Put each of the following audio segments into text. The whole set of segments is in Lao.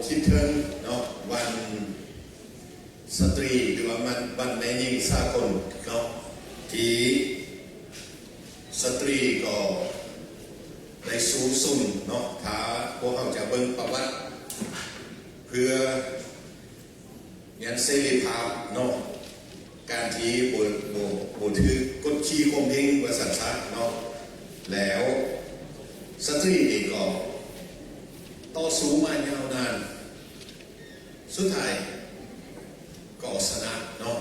ຄິດເຖິງເນາະ ວັນສະຕຣີ ຫຼືວ່າວັນ ວັນແມ່ຍິງສາກົນເນາະ ທີ່ສະຕຣີກໍໄດ້ສູ້ຊົນເນາະ ຖ້າພວກເຮົາຈະເບິ່ງປະຫວັດ ເພື່ອ ຍັງເສລີພາບເນາະ ການທີ່ບໍ່ ບໍ່ ບໍ່ຖືກກົດຂີ່ຂົ່ມເຫງວ່າຊັ້ນຊະເນາະ ແລ້ວສະຕຣີນີ້ກໍຕໍ່ສູ້ມາຍາວນານ ສຸດທ້າຍກໍຊະນະເນາະ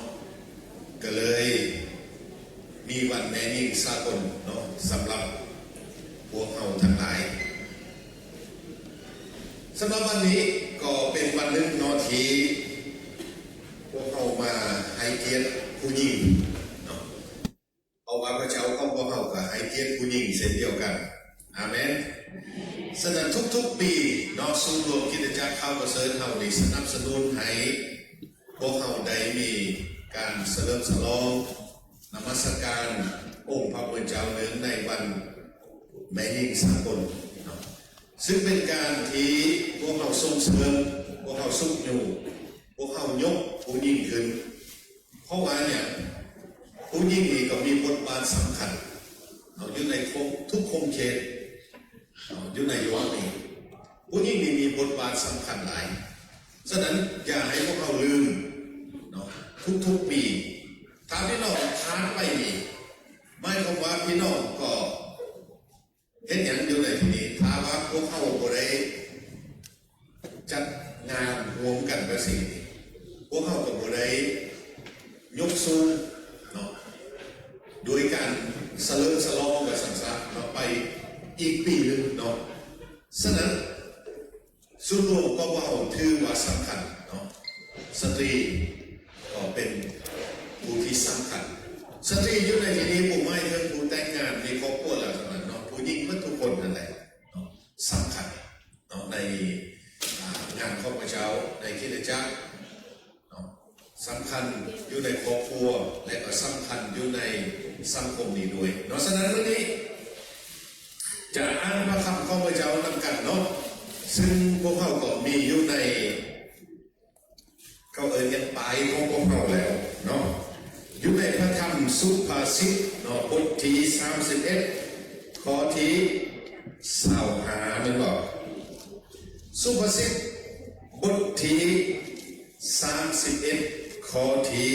ກໍເລີຍມີວັນແມ່ຍິງສາກົນເນາະ ສຳລັບພວກເຮົາທັງຫຼາຍ. ສຳລັບວັນນີ້ກໍເປັນວັນໜຶ່ງເນາະ ທີ່ພວກເຮົາມາໃຫ້ກຽດຜູ້ຍິງເນາະ ເພາະວ່າພະເຈົ້າຂອງພວກເຮົາກໍໃຫ້ກຽດຜູ້ຍິງເຊັ່ນດຽວກັນ. ອາເມນ. ສະນັ້ນທຸກໆປີເນາະ ສູນລວມຄຣິສຕະຈັກຂ່າວປະເສີດເຮົານີ້ສະໜັບສະໜູນໃຫ້ພວກເຮົາໄດ້ມີການສະເຫຼີມສະຫຼອງນະມັດສະການອົງພະຜູ້ເປັນເຈົ້າເນື່ອງໃນວັນແມ່ຍິງສາກົນເນາະ. ຊຶ່ງເປັນການທີ່ພວກເຮົາສົ່ງເສີມ, ພວກເຮົາຊຸກຍູ້, ພວກເຮົາຍົກຜູ້ຍິງຂຶ້ນ. ເພາະວ່າຫຍັງ? ຜູ້ຍິງນີ້ກໍມີບົດບາດສຳຄັນເນາະ ຢູ່ໃນຂົງ ທຸກຂົງເຂດເນາະ ຢູ່ໃນໂລກນີ້ ຜູ້ຍິງນີ້ມີບົດບາດສຳຄັນຫຼາຍ. ສະນັ້ນຢ່າໃຫ້ພວກເຮົາລືມເນາະ ທຸກໆປີ. ຖ້າພີ່ນ້ອງຂາດໄປນີ້ ໝາຍຄວາມວ່າພີ່ນ້ອງກໍ ເຮັດຫຍັງຢູ່ໃນທີ່ນີ້? ຖ້າວ່າພວກເຮົາບໍ່ໄດ້ຈັດງານຮ່ວມກັນແບບຊີ້ນີ້ ພວກເຮົາກໍບໍ່ໄດ້ຍົກສູງເນາະ ໂດຍການສະເຫຼີມສະຫຼອງວ່າຊັ້ນຊະເນາະ ໄປອີກປີໜຶ່ງເນາະ. ສະນັ້ນ ສ່ວນລວມພວກເຮົາຖືວ່າສຳຄັນເນາະ ສະຕຣີກໍເປັນຜູ້ທີ່ສຳຄັນ. ສະຕຣີຢູ່ໃນທີ່ນີ້ບໍ່ໝາຍເຖິງຜູ້ແຕ່ງງານ ມີຄອບຄົວແລ້ວເທົ່ານັ້ນເນາະ, ຜູ້ຍິງໝົດທຸກຄົນນັ້ນແຫຼະເນາະ ສຳຄັນເນາະ ໃນ ອ່າ ງານຂອງພະເຈົ້າ ໃນຄຣິສຕະຈັກເນາະ. ສຳຄັນຢູ່ໃນຄອບຄົວ ແລະ ກໍສຳຄັນຢູ່ໃນສັງຄົມນີ້ດ້ວຍເນາະ. ສະນັ້ນ ມື້ນີ້ຈະອ່ານພະຄຳຂອງພະເຈົ້ານຳກັນເນາະ ຊຶ່ງພວກເຮົາກໍມີຢູ່ໃນ ເຂົາເອີ້ນຫຍັງ ປາຍຂອງພວກເຮົາແລ້ວເນາະ. ຢູ່ໃນພະທຳສຸພາສິດເນາະ ບົດທີສາມສິບເອັດ ຂໍ້ທີຊາວຫ້າ ແມ່ນບໍ່? ສຸພາສິດບົດທີ ສາມສິບເອັດ ຂໍ້ທີ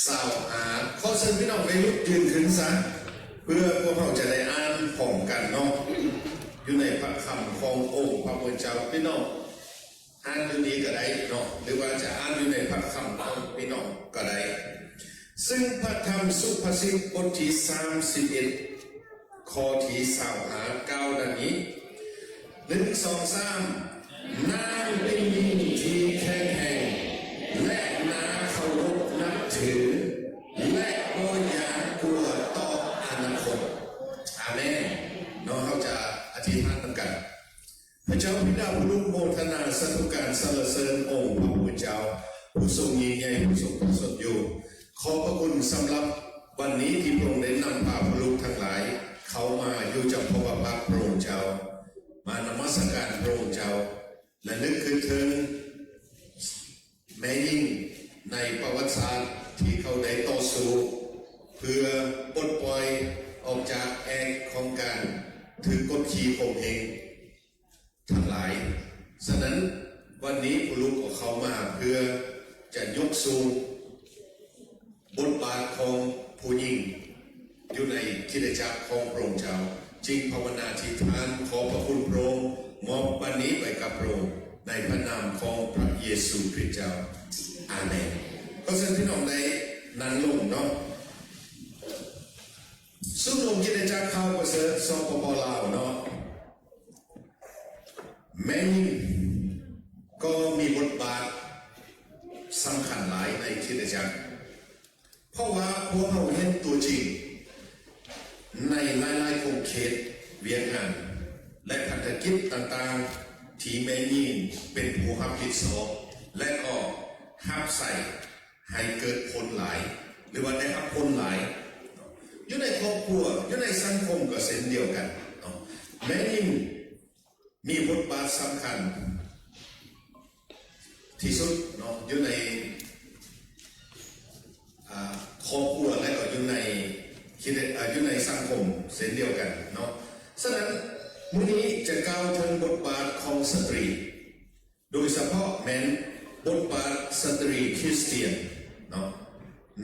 ຊາວຫ້າ. ຂໍເຊີນພີ່ນ້ອງໄດ້ລຸກຢືນຂຶ້ນຊະ ເພື່ອພວກເຮົາຈະໄດ້ອ່ານພ້ອມກັນເນາະ ຢູ່ໃນພະຄຳຂອງອົງພະຜູ້ເປັນເຈົ້າ. ພີ່ນ້ອງອ່ານຢູ່ນີ້ກໍໄດ້ເນາະ ຫຼືວ່າຈະອ່ານຢູ່ໃນພະຄຳຂອງພີ່ນ້ອງກໍໄດ້. ຊຶ່ງພະທຳສຸພາສິດບົດທີສາມສິບເອັດ ຂໍ້ທີຊາວຫ້າ ກ່າວດັ່ງນີ້ ໜຶ່ງ ສອງ ສາມ ນາງເປັນຍິງທີ່ແຂງແຮງ ແລະ ໜ້າເຄົາລົບນັບຖື ແລະ ບໍ່ຢ້ານກົວຕໍ່ອະນາຄົດ. ອາເມນເນາະ. ເຮົາຈະອະທິຖານນຳກັນ. ພະເຈົ້າບິດາຜູ້ລຸກໂມທະນາສາທຸການສັນລະເສີນອົງພະຜູ້ເປັນເຈົ້າ ຜູ້ຊົງຍິ່ງໃຫຍ່ ຜູ້ຊົງພະຊົນຢູ່. ຂອບພະຄຸນສຳລັບວັນນີ້ທີ່ພະອົງໄດ້ນຳພາຜູ້ລູກທັງຫຼາຍເຂົ້າມາຢູ່ຈຳພະບາພັກພະອົງເຈົ້າ, ມານະມັດສະການພະອົງເຈົ້າ ແລະ ນຶກຄຶດເຖິງແມ່ຍິງໃນປະຫວັດສາດທີ່ເຂົາໄດ້ຕໍ່ສູ້ເພື່ອປົດປ່ອຍອອກຈາກແອກຂອງການຖືກກົດຂີ່ຂົ່ມເຫງ ທັງຫຼາຍ. ສະນັ້ນ ວັນນີ້ຜູ້ລູກກໍເຂົ້າມາເພື່ອຈະຍົກສູງບົດບາດຂອງຜູ້ຍິງຢູ່ໃນຄຣິສຕະຈັກຂອງພະອົງເຈົ້າ. ຈຶ່ງພາວະນາອະທິຖານ ຂໍພະຄຸນພະອົງ, ມອບວັນນີ້ໄປກັບພະອົງ ໃນພະນາມຂອງພະເຢຊູຄຣິສເຈົ້າ. ອາເມນ. ຂໍເຊີນພີ່ນ້ອງໄດ້ນັ່ງລົງເນາະ. ສູນລວມຄຣິສຕະຈັກຂ່າວປະເສີດ ສປປ ລາວ ເນາະ. ແມ່ຍິງກໍມີບົດບາດສຳຄັນຫຼາຍໃນຄຣິສຕະຈັກ, ເພາະວ່າພວກເຮົາເຫັນຕົວຈິງໃນຫຼາຍໆຂົງເຂດວຽກງານ ແລະ ພັນທະກິດຕ່າງໆ ທີ່ແມ່ຍິງເປັນຜູ້ຮັບຜິດຊອບ ແລະ ກໍຮັບໃຊ້ໃຫ້ເກີດຜົນຫຼາຍ ຫຼືວ່າໄດ້ຮັບຜົນຫຼາຍ. ຢູ່ໃນຄອບຄົວ ຢູ່ໃນສັງຄົມກໍເຊັ່ນດຽວກັນເນາະ, ແມ່ຍິງ ມີບົດບາດສຳຄັນ ທີ່ສຸດເນາະ ຢູ່ໃນ ອ່າ ຄອບຄົວ ແລະກໍຢູ່ໃນ ຄຣິສຕະ ອ່າ ຢູ່ໃນສັງຄົມເຊັ່ນດຽວກັນເນາະ. ສະນັ້ນ ມື້ນີ້ຈະກ່າວເຖິງບົດບາດຂອງສະຕຣີ ໂດຍສະເພາະແມ່ນບົດບາດສະຕຣີຄຣິສຕຽນເນາະ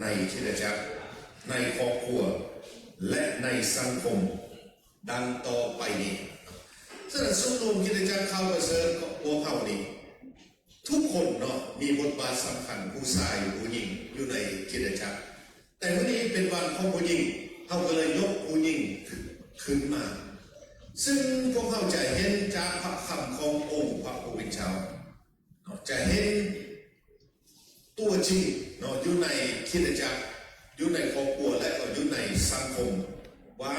ໃນຄຣິສຕະຈັກ, ໃນຄອບຄົວ ແລະ ໃນສັງຄົມ ດັ່ງຕໍ່ໄປນີ້. ສະນັ້ນ ສູນລວມຄຣິສຕະຈັກຂ່າວປະເສີດຂອງພວກເຮົານີ້ ທຸກຄົນເນາະ ມີບົດບາດສຳຄັນ, ຜູ້ຊາຍ, ຜູ້ຍິງ ຢູ່ໃນຄຣິສຕະຈັກ. ແຕ່ມື້ນີ້ເປັນວັນຂອງຜູ້ຍິງ, ເຮົາກໍເລີຍຍົກຜູ້ຍິງຂຶ້ນມາ. ຊຶ່ງພວກເຮົາຈະເຫັນຈາກພະຄຳຂອງອົງພະຜູ້ເປັນເຈົ້າເນາະ, ຈະເຫັນຕົວຈິງເນາະ ຢູ່ໃນຄຣິສຕະຈັກ, ຢູ່ໃນຄອບຄົວ ແລະ ກໍຢູ່ໃນສັງຄົມ ວ່າ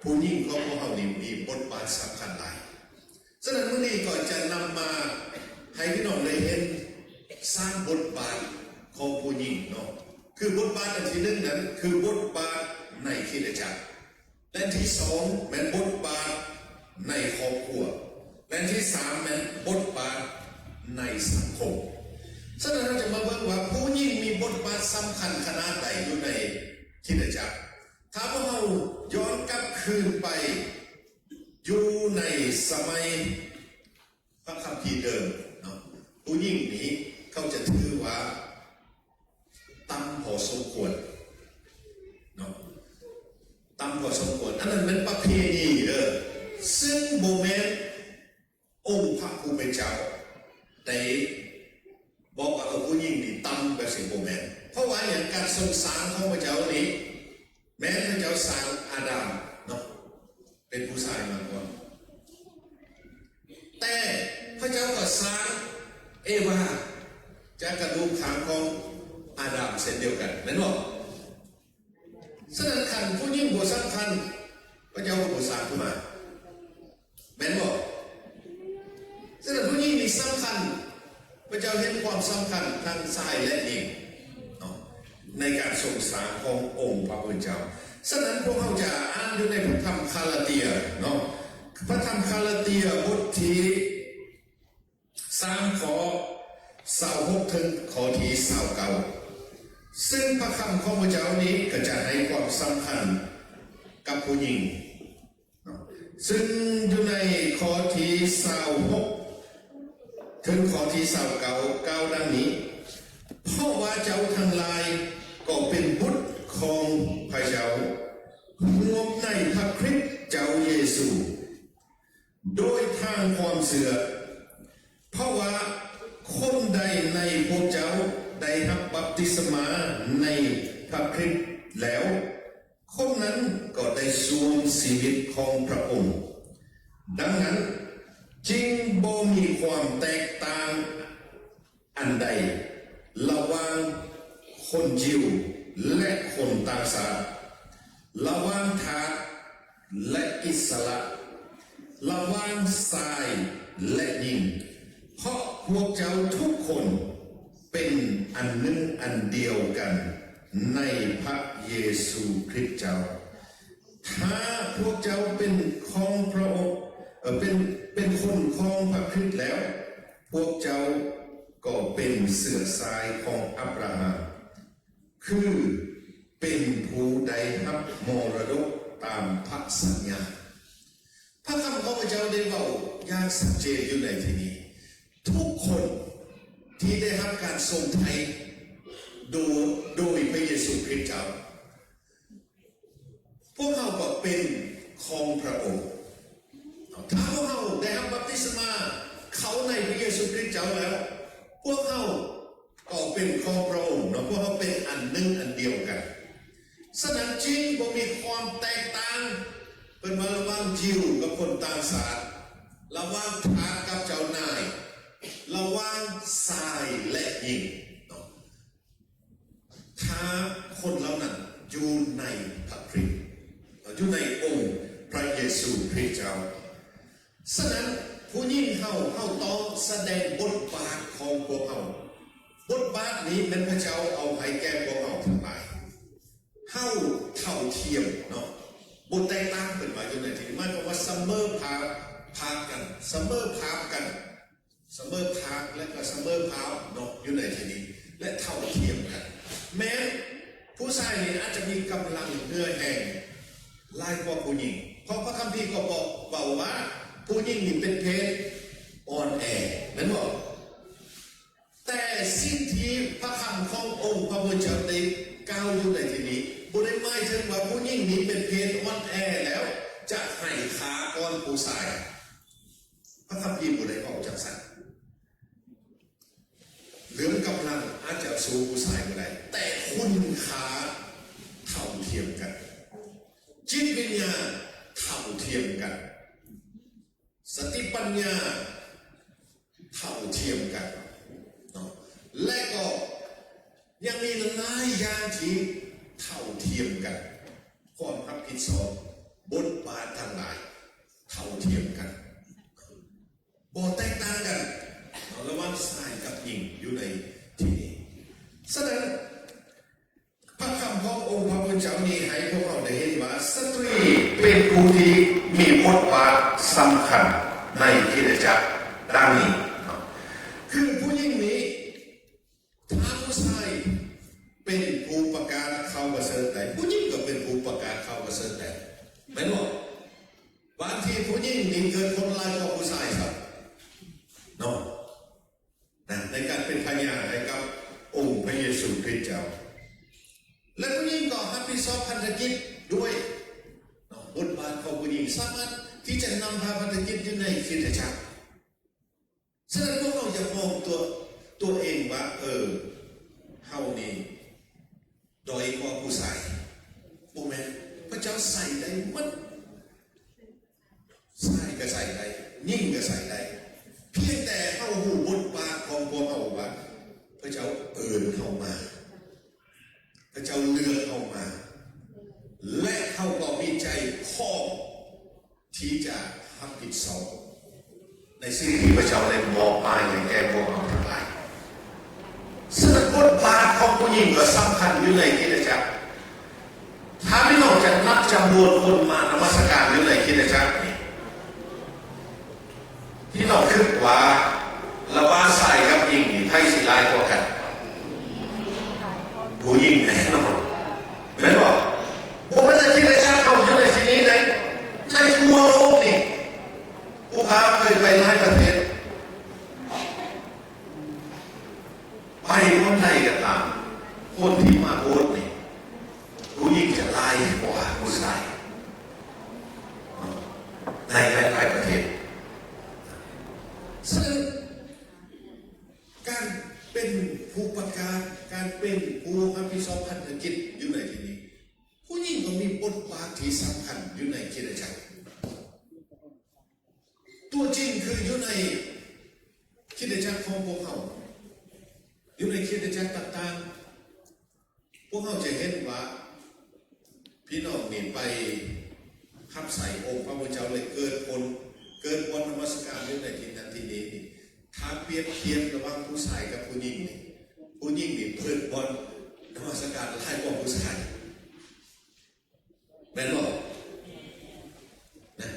ຜູ້ຍິງຂອງພວກເຮົານີ້ມີບົດບາດສຳຄັນຫຼາຍ. ສະນັ້ນ ມື້ນີ້ກໍຈະນຳມາໃຫ້ພີ່ນ້ອງໄດ້ເຫັນສາມບົດບາດຂອງຜູ້ຍິງເນາະ, ຄືບົດບາດອັນທີໜຶ່ງນັ້ນ ຄືບົດບາດໃນຄຣິສຕະຈັກ, ແລະ ອັນທີສອງແມ່ນບົດບາດໃນຄອບຄົວ, ແລະ ອັນທີສາມແມ່ນບົດບາດໃນສັງຄົມ. ສະນັ້ນ ເຮົາຈະມາເບິ່ງວ່າຜູ້ຍິງມີບົດບາດສຳຄັນຂະໜາດໃດຢູ່ໃນຄຣິສຕະຈັກ. ຖ້າພວກເຮົາຍ້ອນກັບຄືນໄປຢູ່ໃນສະໄໝພະຄຳພີເດີມເນາະ, ຜູ້ຍິງນີ້ເຂົາຈະຖືວ່າຕ່ຳພໍສົມຄວນເນາະ, ຕ່ຳພໍສົມຄວນ. ອັນນັ້ນແມ່ນປະເພນີເດີ, ຊຶ່ງບໍ່ແມ່ນ ອົງພະຜູ້ເປັນເຈົ້າໄດ້ບອກວ່າ ເອີ ຜູ້ຍິງນີ້ຕ່ຳແບບຊີ້ ບໍ່ແມ່ນ. ເພາະວ່າຫຍັງ? ການຊົງສ້າງຂອງພະເຈົ້ານີ້ ແມ່ນພະເຈົ້າສ້າງອາດາມເນາະ ເປັນຜູ້ຊາຍມາກ່ອນ, ແຕ່ພະເຈົ້າກໍສ້າງເອວາຈາກກະດູກຂາງຂອງອາດາມເຊັ່ນດຽວກັນ ແມ່ນບໍ່? ສະນັ້ນ ຄັນຜູ້ຍິງບໍ່ສຳຄັນ, ພະເຈົ້າກໍບໍ່ສ້າງຂຶ້ນມາ, ແມ່ນບໍ່? ສະນັ້ນ ຜູ້ຍິງນີ້ສຳຄັນ, ພະເຈົ້າເຫັນຄວາມສຳຄັນທັງຊາຍ ແລະ ຍິງເນາະ ໃນການຊົງສ້າງຂອງອົງພະຜູ້ເປັນເຈົ້າ. ສະນັ້ນ ພວກເຮົາຈະອ່ານຢູ່ໃນພະທຳກາລາເຕຍເນາະ, ພະທຳກາລາເຕຍບົດທີ ສາມ ຂໍ້ຊາວຫົກ ເຖິງຂໍ້ທີຊາວເກົ້າ, ຊຶ່ງພະຄຳຂອງພະເຈົ້ານີ້ກໍຈະໃຫ້ຄວາມສຳຄັນກັບຜູ້ຍິງເນາະ, ຊຶ່ງຢູ່ໃນຂໍ້ທີຊາວຫົກ ເຖິງຂໍ້ທີຊາວເກົ້າ ກ່າວດັ່ງນີ້: ເພາະວ່າເຈົ້າທັງຫຼາຍກໍເປັນບຸດຂອງພະເຈົ້າ, ຮ່ວມໃນພະຄຣິດເຈົ້າເຢຊູ ໂດຍທາງຄວາມເຊື່ອ, ເພາະວ່າຄົນໃດໃນພວກເຈົ້າໄດ້ຮັບບັບຕິສະມາໃນພະຄຣິດແລ້ວ, ຄົນນັ້ນກໍໄດ້ສວມຊີວິດຂອງພະອົງ. ດັ່ງນັ້ນ, ຈຶ່ງບໍ່ມີຄວາມແຕກຕ່າງ ອັນໃດລະຫວ່າງຄົນຢິວ ແລະ ຄົນຕ່າງຊາດ, ລະຫວ່າງທາດ ແລະ ອິດສະຫຼະ, ລະຫວ່າງຊາຍ ແລະ ຍິງ, ເພາະພວກເຈົ້າທຸກຄົນເປັນອັນໜຶ່ງອັນດຽວກັນໃນພະເຢຊູຄຣິດເຈົ້າ. ຖ້າພວກເຈົ້າເປັນຂອງພະອົງ ເອີ ເປັນ ເປັນຄົນຂອງພະຄຣິດແລ້ວ, ພວກເຈົ້າກໍເປັນເຊື້ອສາຍຂອງອັບຣາຮາມ, ຄືເປັນຜູ້ໄດ້ຮັບມໍລະດົກຕາມພະສັນຍາ. ພະຄຳຂອງພະເຈົ້າໄດ້ເວົ້າຢ່າງຊັດເຈນຢູ່ໃນທີ່ນີ້. ທຸກຄົນທີ່ໄດ້ຮັບການຊົງໄຖ່ໂດຍ ໂດຍພະເຢຊູຄຣິດເຈົ້າ, ພວກເຮົາກໍເປັນຂອງພະອົງ. ຖ້າພວກເຮົາໄດ້ຮັບບັບຕິສະມາເຂົ້າໃນພະເຢຊູຄຣິດເຈົ້າແລ້ວ, ພວກເຮົາກໍເປັນຂອງພະອົງເນາະ, ພວກເຮົາເປັນອັນໜຶ່ງອັນດຽວກັນ. ສະນັ້ນຈຶ່ງບໍ່ມີຄວາມແຕກຕ່າງ, ເພິ່ນວ່າລະຫວ່າງຢິວກັບຄົນຕ່າງຊາດ, ລະຫວ່າງທາດກັບເຈົ້ານາຍ, ລະຫວ່າງຊາຍ ແລະ ຍິງເນາະ. ຖ້າຄົນເຫຼົ່ານັ້ນຢູ່ໃນພະຄຣິດ, ຢູ່ໃນອົງພະເຢຊູຄຣິດເຈົ້າ, ສະນັ້ນ ຜູ້ຍິງເຮົາ, ເຮົາຕ້ອງສະແດງບົດບາດຂອງພວກເຮົາ. ບົດບາດນີ້ແມ່ນພະເຈົ້າເອົາໃຫ້ແກ່ພວກເຮົາທັງຫຼາຍ. ເຮົາເທົ່າທຽມເນາະ, ບໍ່ແຕກຕ່າງ, ເພິ່ນວ່າຢູ່ໃນທີ່ນີ້ ໝາຍຄວາມວ່າສະເໝີພາບ, ພາບກັນ, ສະເໝີພາບກັນ. ສະເໝີພາກ ແລະກໍສະເໝີພາວເນາະ ຢູ່ໃນທີ່ນີ້ ແລະເທົ່າທຽມກັນ. ແມ່ນຜູ້ຊາຍນີ້ອາດຈະມີກຳລັງເຫື່ອແຮງຫຼາຍກວ່າຜູ້ຍິງ ເພາະພະຄຳພີກໍບອກເວົ້າວ່າ ຜູ້ຍິງນີ້ເປັນເພດອ່ອນແອ ແມ່ນບໍ່? ແຕ່ສິ່ງທີ່ພະຄຳຂອງອົງພະຜູ້ເຈົ້າໄດ້ກ່າວຢູ່ໃນທີ່ນີ້ ບໍ່ໄດ້ໝາຍເຖິງວ່າຜູ້ຍິງນີ້ເປັນເພດອ່ອນແອແລ້ວ ຈະໃຫ້ຂ້າກ່ອນຜູ້ຊາຍ. ພະຄຳພີບໍ່ໄດ້ເວົ້າຈັ່ງຊັ້ນ. ເລື່ອງກຳລັງອາດຈະສູ້ຜູ້ຊາຍບໍ່ໄດ້ ແຕ່ຄຸນຄ່າເທົ່າທຽມກັນ, ຈິດວິນຍານເທົ່າທຽມກັນ, ສະຕິປັນຍາເທົ່າທຽມກັນເນາະ ແລະກໍຍັງມີຫຼາຍຢ່າງທີ່ເທົ່າທຽມກັນ, ຄວາມຮັບຜິດຊອບ, ບົດບາດທັງຫຼາຍເທົ່າທຽມກັນ, ບໍ່ແຕກຕ່າງກັນເນາະ ລະຫວ່າງຊາຍກັບຍິງຢູ່ໃນທີ່ນີ້. ສະນັ້ນ ພະຄຳຂອງອົງພະຜູ້ເຈົ້ານີ້ໃຫ້ພວກເຮົາໄດ້ເຫັນວ່າ ສະຕຣີເປັນຜູ້ທີ່ມີບົດບາດສຳຄັນໃນຄຣິສຕະຈັກດັ່ງນີ້ເນາະ ຄືຜູ້ຍິງນີ້ ຖ້າຜູ້ຊາຍເປັນຜູ້ປະກາດຂ່າວປະເສີດໄດ້ ຜູ້ຍິງກໍເປັນຜູ້ປະກາດຂ່າວປະເສີດໄດ້ ແມ່ນບໍ່? ບາງທີຜູ້ຍິງນີ້ເກີດຜົນຫຼາຍກວ່າຜູ້ຊາຍຊ້ຳເນາະ ນະ ໃນການເປັນພະຍານໃຫ້ກັບອົງພະເຢຊູຄຣິດເຈົ້າ ແລະຜູ້ຍິງກໍຮັບຜິດຊອບພັນທະກິດດ້ວຍເນາະ ບົດບາດຂອງຜູ້ຍິງສາມາດທີ່ຈະນຳພາພັນທະກິດຢູ່ໃນຄຣິສຕະຈັກ. ສະນັ້ນພວກເຮົາຢ່າມອງຕົວ ຕົວເອງວ່າ ເອີ ເຮົານີ້ດ້ອຍກວ່າຜູ້ຊາຍ. ບໍ່ແມ່ນ, ພະເຈົ້າໃສ່ໄດ້ໝົດ. ຊາຍກໍໃສ່ໄດ້, ຍິງກໍໃສ່ໄດ້. ພຽງແຕ່ເຮົາຮູ້ບົດບາດຂອງພວກເຮົາວ່າ ພະເຈົ້າເອີ້ນເຮົາມາ, ພະເຈົ້າເລືອກເຮົາມາ, ແລະ ເຮົາກໍມີໃຈພ້ອມທີ່ຈະຮັບຜິດຊອບ ໃນສິ່ງທີ່ພະເຈົ້າໄດ້ມອບໝາຍໃຫ້ແກ່ພວກເຮົາທັງຫຼາຍ. ສະນັ້ນບົດບາດຂອງຜູ້ຍິງກໍສຳຄັນຢູ່ໃນຄຣິສຕະຈັກ. ຖ້າພີ່ນ້ອງຈະນັບຈຳນວນຄົນມານະມັດສະການຢູ່ໃນຄຣິສຕະຈັກນີ້, ພີ່ນ້ອງຄິດວ່າລະຫວ່າງຊາຍກັບຍິງນີ້ ໃຜຊິຫຼາຍກວ່າກັນ? ຜູ້ຍິງແນ່ນອນ. ແມ່ນບໍ່? ບໍ່ແມ່ນແຕ່ຄຣິສຕະຈັກເຮົາຢູ່ໃນທີ່ນີ້ເດ້, ໃນທົ່ວໂລກນີ້ ຜູ້ພາເຄີຍໄປຫຼາຍປະເທດ, ໄປບ່ອນໃດກໍຕາມ, ຄົນທີ່ມາໂບດນີ້ ຜູ້ຍິງຈະຫຼາຍກວ່າຜູ້ຊາຍ ໃນຫຼາຍໆປະເທດ. ສະນັ້ນ ການເປັນຜູ້ປະກາດ, ການເປັນຜູ້ຮັບຜິດຊອບພັນທະກິດຢູ່ໃນທີ່ນີ້, ຜູ້ຍິງກໍມີບົດບາດທີ່ສຳຄັນຢູ່ໃນຄຣິສຕະຈັກ. ຕົວຈິງຄືຢູ່ໃນຄຣິສຕະຈັກຂອງພວກເຮົາ, ຢູ່ໃນຄຣິສຕະຈັກຕ່າງໆ, ພວກເຮົາຈະເຫັນວ່າ ພີ່ນ້ອງນີ້ໄປຮັບໃຊ້ອົງພະຜູ້ເຈົ້າ ແລະ ເກີດຜົນ, ເກີດບ່ອນນະມັດສະການຢູ່ໃນທີ່ນັ້ນທີ່ນີ້, ຖ້າປຽບທຽບລະຫວ່າງຜູ້ຊາຍກັບຜູ້ຍິງນີ້, ຜູ້ຍິງນີ້ເປີດບ່ອນນະມັດສະການຫຼາຍກວ່າຜູ້ຊາຍ. ແມ່ນບໍ່? ນະ,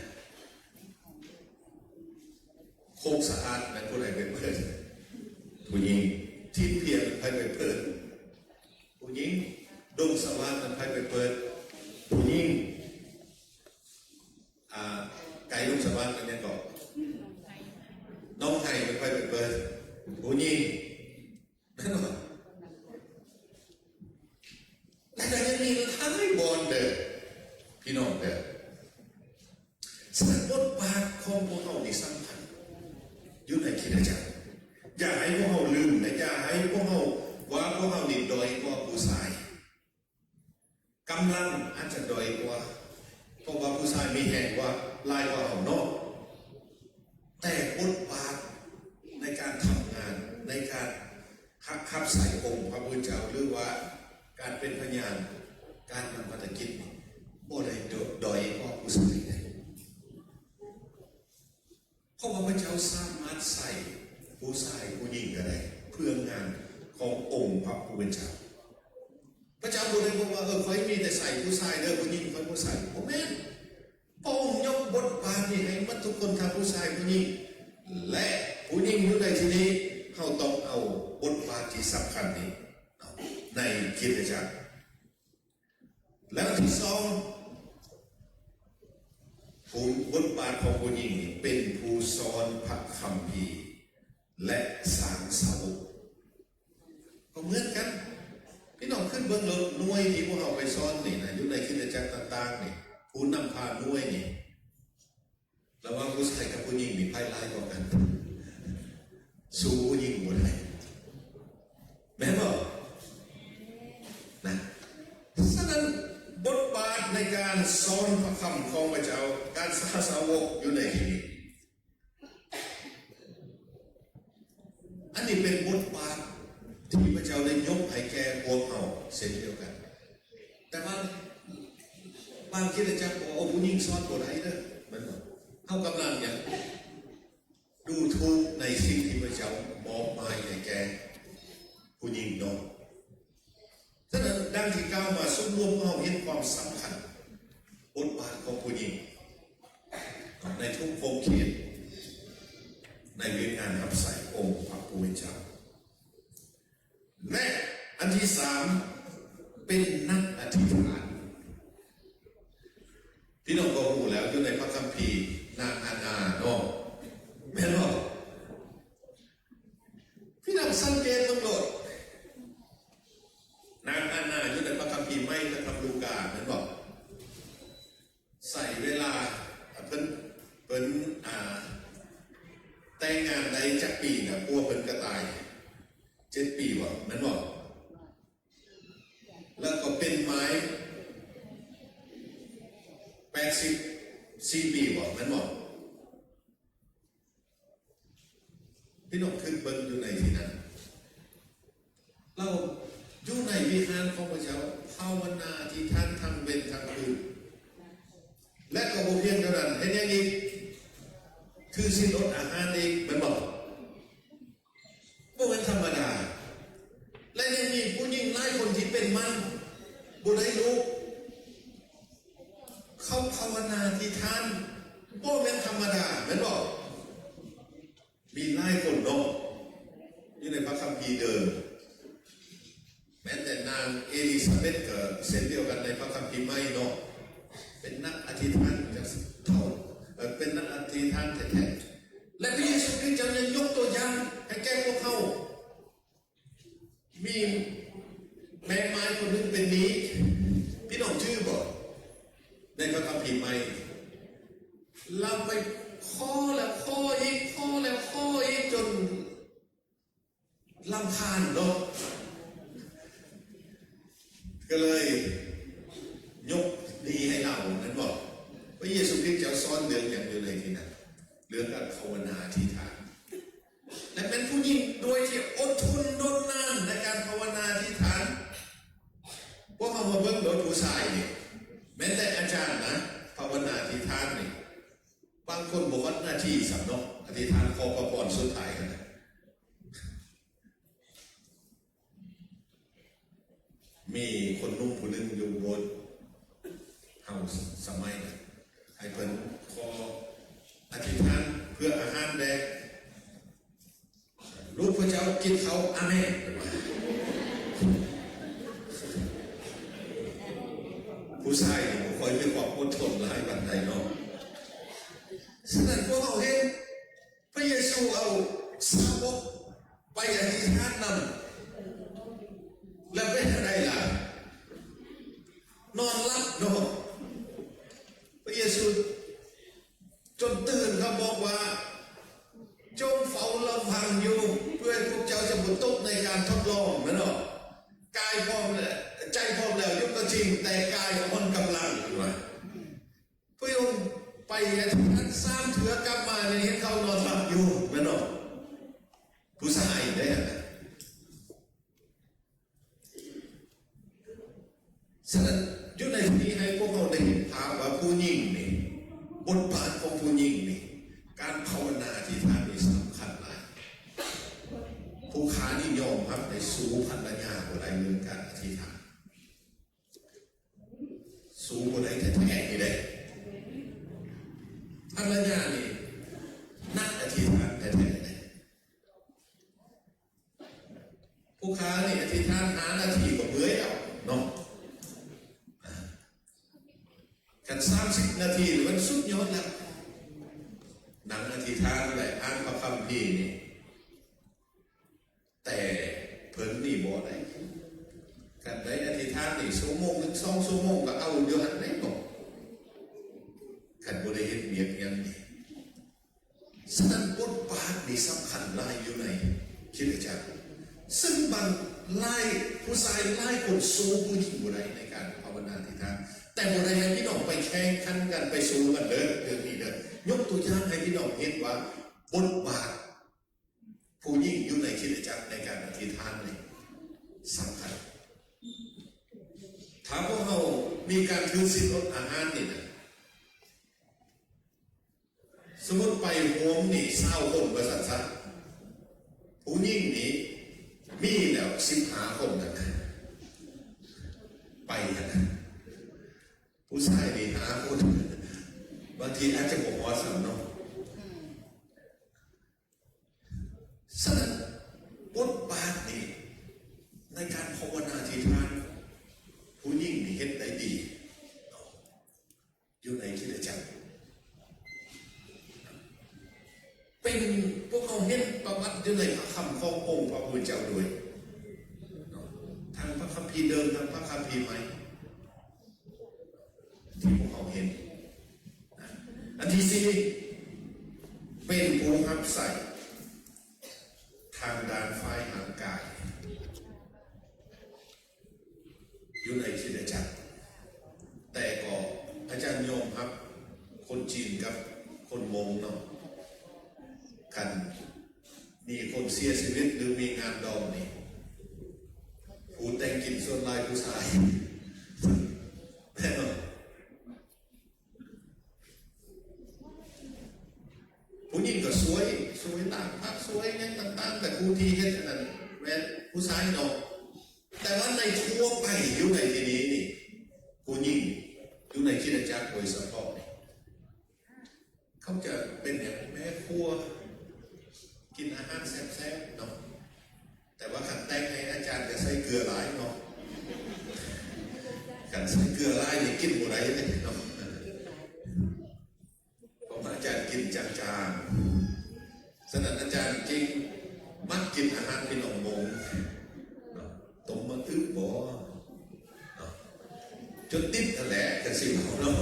ໂຄກສະອາດນັ້ນຜູ້ໃດໄປເປີດ? ຜູ້ຍິງ. ທີມພຽງໃຜໄປເປີດ? ຜູ້ຍິງ. ດົງສະຫວາດນັ້ນໃຜໄປເປີດ? ຜູ້ຍິງ. ອ່າ ໄກດົງສະຫວາດນັ້ນຫຍັງເກາະ? ໜອງໄຮນັ້ນໃຜໄປເປີດ? ຜູ້ຍິງ. ແມ່ນບໍ່? ແລະ ກໍຍັງມີຫຼາຍບ່ອນເດີ ພີ່ນ້ອງເດີ. ສະນັ້ນບົດບາດຂອງພວກເຮົານີ້ສຳຄັນຢູ່ໃນຄຣິສຕະຈັກ. ຢ່າໃຫ້ພວກເຮົາລືມ ແລະ ຢ່າໃຫ້ພວກເຮົາວ່າພວກເຮົານີ້ດ້ອຍກວ່າຜູ້ຊາຍ. ກຳລັງອາດຈະດ້ອຍກວ່າ ເພາະວ່າຜູ້ຊາຍມີແຮງກວ່າ ຫຼາຍກວ່າເຮົາເນາະ, ແຕ່ບົດບາດໃນການທຳງານ, ໃນການຮັກຮັບໃຊ້ອົງພະຜູ້ເຈົ້າ ຫຼືວ່າການເປັນພະຍານ, ການນຳພັນທະກິດ ບໍ່ໄດ້ດ້ອຍກວ່າຜູ້ຊາຍເດ້. ເພາະວ່າພະເຈົ້າສາມາດໃຊ້ຜູ້ຊາຍຜູ້ຍິງກໍໄດ້ ເພື່ອງານຂອງອົງພະຜູ້ເປັນເຈົ້າ. ພະເຈົ້າບໍ່ໄດ້ບອກວ່າ ເອີ ຂ້ອຍມີແຕ່ໃຊ້ຜູ້ຊາຍເດີ ຜູ້ຍິງຂ້ອຍບໍ່ໃຊ້. ບໍ່ແມ່ນ. ພະອົງຍົກບົດບາດນີ້ໃຫ້ໝົດທຸກຄົນ ທັງຜູ້ຊາຍຜູ້ຍິງ ແລະ ຜູ້ຍິງຢູ່ໃນ ຄຣິສຕະຈັກ. ແລະອັນທີສອງ ຜູ້ ບົດບາດຂອງຜູ້ຍິງນີ້ເປັນຜູ້ສອນພະຄຳພີ ແລະ ສ້າງສາວົກ ກໍເໝືອນກັນ. ພີ່ນ້ອງຄິດເບິ່ງໂລດ ໜ່ວຍທີ່ພວກເຮົາໄປສອນນີ້ນະ ຢູ່ໃນຄຣິສຕະຈັກຕ່າງໆນີ້ ຜູ້ນຳພາໜ່ວຍນີ້ ລະຫວ່າງຜູ້ຊາຍກັບຜູ້ຍິງນີ້ ໃຜຫຼາຍກວ່າກັນ? ສູ້ຜູ້ຍິງບໍ່ໄດ້ ແມ່ນບໍ່ນະ? ສະນັ້ນ ບົດບາດໃນການສອນພະຄຳຂອງພະເຈົ້າ ການສ້າງສາວົກຢູ່ໃນທີ່ນີ້ ອັນນີ້ເປັນບົດບາດທີ່ພະເຈົ້າໄດ້ຍົກໃຫ້ແກ່ພວກເຮົາເຊັ່ນດຽວກັນ. ແຕ່ວ່າບາງຄຣິສຕະຈັກບອກວ່າຜູ້ຍິງສອນບໍ່ໄດ້ເດີ ແມ່ນບໍ່? ເຮົາກຳລັງຫຍັງ? ດູຖູກໃນສິ່ງທີ່ພະເຈົ້າມອບໝາຍໃຫ້ແກ່ຜູ້ຍິງເນາະ. ສະນັ້ນ ດັ່ງທີ່ກ່າວມາ ສ່ວນລວມເຮົາເຫັນຄວາມສຳຄັນ ບົດບາດຂອງຜູ້ຍິງໃນທຸກຂົງເຂດ ໃນວຽກງານຮັບໃຊ້ອົງພະຜູ້ເປັນເຈົ້າ ແລະ ອັນທີສາມ ເປັນນັກອະທິຖານ. ພີ່ນ້ອງກໍຮູ້ແລ້ວ ຢູ່ໃນພະຄຳພີ ນາງອານາເນາະ ແມ່ນບໍ່? ພີ່ນ້ອງສັງເກດເບິ່ງໂລດ ນາງອານາຢູ່ໃນພະຄຳພີໃໝ່ ພະທຳລູກາ ແມ່ນບໍ່? ໃຊ້ເວລາ ເພິ່ນ ເພິ່ນ ອ່າ ແຕ່ງງານໄດ້ຈັກປີນະ? ຜົວເພິ່ນກໍຕາຍ ເຈັດປີບໍ່ ແມ່ນບໍ່? ແລ້ວກໍເປັນໝາຍ ແປດສິບສີ່ປີບໍ່ ແມ່ນບໍ່? ພີ່ນ້ອງຄິດເບິ່ງຢູ່ໃນທີ່ນັ້ນ ລາວຢູ່ໃນວິຫານຂອງພະເຈົ້າ ພາວະນາອະທິຖານທັງເວັນທັງຄືນ ແລະ ກໍບໍ່ພຽງເທົ່ານັ້ນ ເຮັດຫຍັງອີກ? ຖືສິນອົດອາຫານອີກ ແມ່ນບໍ່? ບໍ່ແມ່ນທຳມະດາ. ແລະ ຍັງມີຜູ້ຍິງຫຼາຍຄົນທີ່ເປັນໝັ້ນ ບໍ່ໄດ້ລູກ ເຂົາພາວະນາອະທິຖານ ບໍ່ແມ່ນທຳມະດາ ແມ່ນບໍ່? ມີຫຼາຍຄົນເນາະ ຢູ່ໃນພະຄຳພີເດີມ ແມ້ແຕ່ນາງເອລິຊາເບັດກໍເຊັ່ນດຽວກັນ ໃນພະຄຳພີໃໝ່ເນາະ ເປັນນັກອະທິຖານຈາກເທົ່າ ເອີ ເປັນນັກອະທິຖານແທ້ໆ ແລະ ພະເຢຊູຄຣິດເຈົ້າຍັງຍົກຕົວຢ່າງໃຫ້ແກ່ພວກເຮົາ ມີແມ່ໝາຍຄົນໜຶ່ງເປັນໜີ້ ພີ່ນ້ອງຈື່ບໍ່? ໃນພະຄຳພີໃໝ່ ລາວໄປຂໍແລ້ວຂໍອີກ ຂໍແລ້ວຂໍອີກ ຈົນລຳຄານເນາະ ກໍເລີຍຍົກໜີ້ໃຫ້ລາວ ແມ່ນບໍ່? ພະເຢຊູຄຣິດເຈົ້າສອນເລື່ອງຫຍັງຢູ່ໃນທີ່ນັ້ນ? ເລື່ອງການພາວະນາອະທິຖານ ແລະ ເປັນຜູ້ຍິງດ້ວຍທີ່ອົດທົນດົນນານໃນການພາວະນາອະທິຖານ. ພວກເຮົາມາເບິ່ງໂດຍຜູ້ຊາຍນີ້ ແມ່ນແຕ່ອາຈານນະ ພາວະນາອະທິຖານນີ້ ບາງຄົນບໍ່ຮອດນາທີຊ້ຳເນາະ ອະທິຖານຂໍພະພອນສຸດທ້າຍຫັ້ນນະ. ມີຄົນໜຸ່ມຜູ້ໜຶ່ງຢູ່ໂບດເຮົາສະໄໝນັ້ນ ໃຫ້ເພິ່ນຂໍອະທິຖານເພື່ອອາຫານແດ່ ລູກພະເຈົ້າກິນເຂົ້າ ອາເມນ ເພິ່ນວ່າ. ຜູ້ຊາຍນີ້ບໍ່ຄ່ອຍມີຄວາມອົດທົນຫຼາຍປານໃດເນາະ. ສະນັ້ນພວກເຮົາເຫັນ ພະເຢຊູເອົາສາວົກໄປອະທິຖານນຳ ແລ້ວເປັນຈັ່ງໃດລະ? ນອນຫຼັບເນາະ ພະເຢຊູຈົນຕື່ນ ເຂົາບອກວ່າ ຈົ່ງເຝົ້າລະວັງຢູ່ ເພື່ອໃຫ້ພວກເຈົ້າຈະບໍ່ຕົກໃນການທົດລອງ ແມ່ນບໍ່? ກາຍພ້ອມແລ້ວ ໃຈພ້ອມແລ້ວຢູ່ກໍຈິງ ແຕ່ກາຍອ່ອນກຳລັງ ເພິ່ນວ່າ. ພະອົງໄປອະທິຖານສາມເທື່ອ ກັບມາຍັງເຫັນເຂົານອນຫຼັບຢູ່ ແມ່ນບໍ່? ຜູ້ຊາຍເດ້ຫັ້ນນະ. ສະນັ້ນ ຢູ່ໃນທີ່ນີ້ໃຫ້ພວກເຮົາໄດ້ເຫັນພາບວ່າຜູ້ຍິງນີ້ ບົດບາດຂອງຜູ້ຍິງນີ້ ການພາວະນາອະທິຖານນີ້ສຳຄັນຫຼາຍ. ຜູ້ຂ້ານີ້ຍອມຮັບໃຫ້ສູ້ພັນລະຍາບໍ່ໄດ້ເລື່ອງການອະທິຖານ. ສູ້ບໍ່ໄດ້ແທ້ໆນີ້ເດ້. ພັນລະຍານີ້ນັກອະທິຖານແທ້ໆເດ້. ຜູ້ຂ້ານີ້ອະທິຖານຫ້ານາທີກໍເມື່ອຍແລ້ວ. ເນາະ. ຄັນສາມສິບນາທີນີ້ມັນສຸດຍອດແລ້ວ. ນັ່ງອະທິຖານໄດ້ ອ່ານພະຄຳພີນີ້ ແຕ່ເພິ່ນນີ້ບໍ່ໄດ້. ຄັນໄດ້ອະທິຖານນີ້ຊົ່ວໂມງໜຶ່ງ ສອງຊົ່ວໂມງກໍເອົາຢູ່ຫັ້ນແຫຼະເນາະ. ຄັນບໍ່ໄດ້ເຮັດວຽກຫຍັງນີ້. ສະນັ້ນບົດບາດນີ້ສຳຄັນຫຼາຍຢູ່ໃນຄຣິສຕະຈັກ, ເຊິ່ງບາງຫຼາຍ ຜູ້ຊາຍຫຼາຍຄົນສູ້ຜູ້ຍິງບໍ່ໄດ້ໃນການພາວະນາອະທິຖານ. ແຕ່ບໍ່ໄດ້ໃຫ້ພີ່ນ້ອງໄປແຂ່ງຂັນກັນ ໄປສູ້ກັນເດີ ເລື່ອງນີ້ເດີ. ຍົກຕົວຢ່າງໃຫ້ພີ່ນ້ອງເຫັນວ່າບົດບາດຜູ້ຍິງຢູ່ໃນຄຣິສຕະຈັກໃນການອະທິຖານນີ້ສຳຄັນ. ຖ້າພວກເຮົາມີການຖືສິນອົດອາຫານນີ້ນະ, ສົມມຸດໄປໂຮມນີ້ຊາວຄົນວ່າຊັ້ນຊະ, ຜູ້ຍິງນີ້ມີແລ້ວສິບຫ້າຄົນນະ ໄປຫັ້ນນະ, ຜູ້ຊາຍນີ້ຫ້າຄົນ, ບາງທີອາດຈະບໍ່ຮອດຊ້ຳເນາະ. ສະນັ້ນບົດບາດນີ້ໃນການພາວະນາອະທິຖານ ຜູ້ຍິງນີ້ເຮັດໄດ້ດີ. ຢູ່ໃນຄຣິສຕະຈັກ ເປັນ ພວກເຮົາເຫັນປະຫວັດຢູ່ໃນພະຄຳຂອງອົງພະຜູ້ເປັນເຈົ້າດ້ວຍເນາະ, ທັງພະຄຳພີເດີມ ທັງພະຄຳພີໃໝ່ ທີ່ພວກເຮົາເຫັນ. ອັນທີສີ່ ເປັນຜູ້ຮັບໃຊ້ທາງດ້ານຝ່າຍຮ່າງກາຍ ຢູ່ໃນຄຣິສຕະຈັກ, ແຕ່ກໍອາຈານຍອມຮັບຄົນຈີນກັບຄົນມົ້ງເນາະ, ຄັນມີຄົນເສຍຊີວິດ ຫຼື ມີງານດອງນີ້ ຜູ້ແຕ່ງກິນສ່ວນຫຼາຍຜູ້ຊາຍ ແມ່ນບໍ່? ຜູ້ຍິງກໍຊ່ວຍ ຊ່ວຍລ້າງຜັກ ຊ່ວຍຫຍັງຕ່າງໆ, ແຕ່ຜູ້ທີ່ເຮັດອັນນັ້ນແມ່ນຜູ້ຊາຍເນາະ. ແຕ່ວ່າໃນທົ່ວໄປຢູ່ໃນທີ່ນີ້ນີ້ ຜູ້ຍິງຢູ່ໃນຄຣິສຕະຈັກໂດຍສະເພາະນີ້ ເຂົາຈະເປັນຫຍັງ ແມ່ຄົວ ກິນອາຫານແຊບໆເນາະ. ແຕ່ວ່າຄັນແຕ່ງໃຫ້ອາຈານຈະໃສ່ເກືອຫຼາຍເນາະ, ຄັນໃສ່ເກືອຫຼາຍນີ້ກິນບໍ່ໄດ້ເດ້ເນາະ, ເພາະວ່າອາຈານກິນຈາງໆ. ສະນັ້ນອາຈານຈຶ່ງມັກກິນອາຫານພີ່ນ້ອງມົ້ງເນາະ, ຕົ້ມໝາກອຶບໍເນາະ, ຈົນຕິດຫັ້ນແຫຼະ ຈັ່ງຊີ້ເນາະ.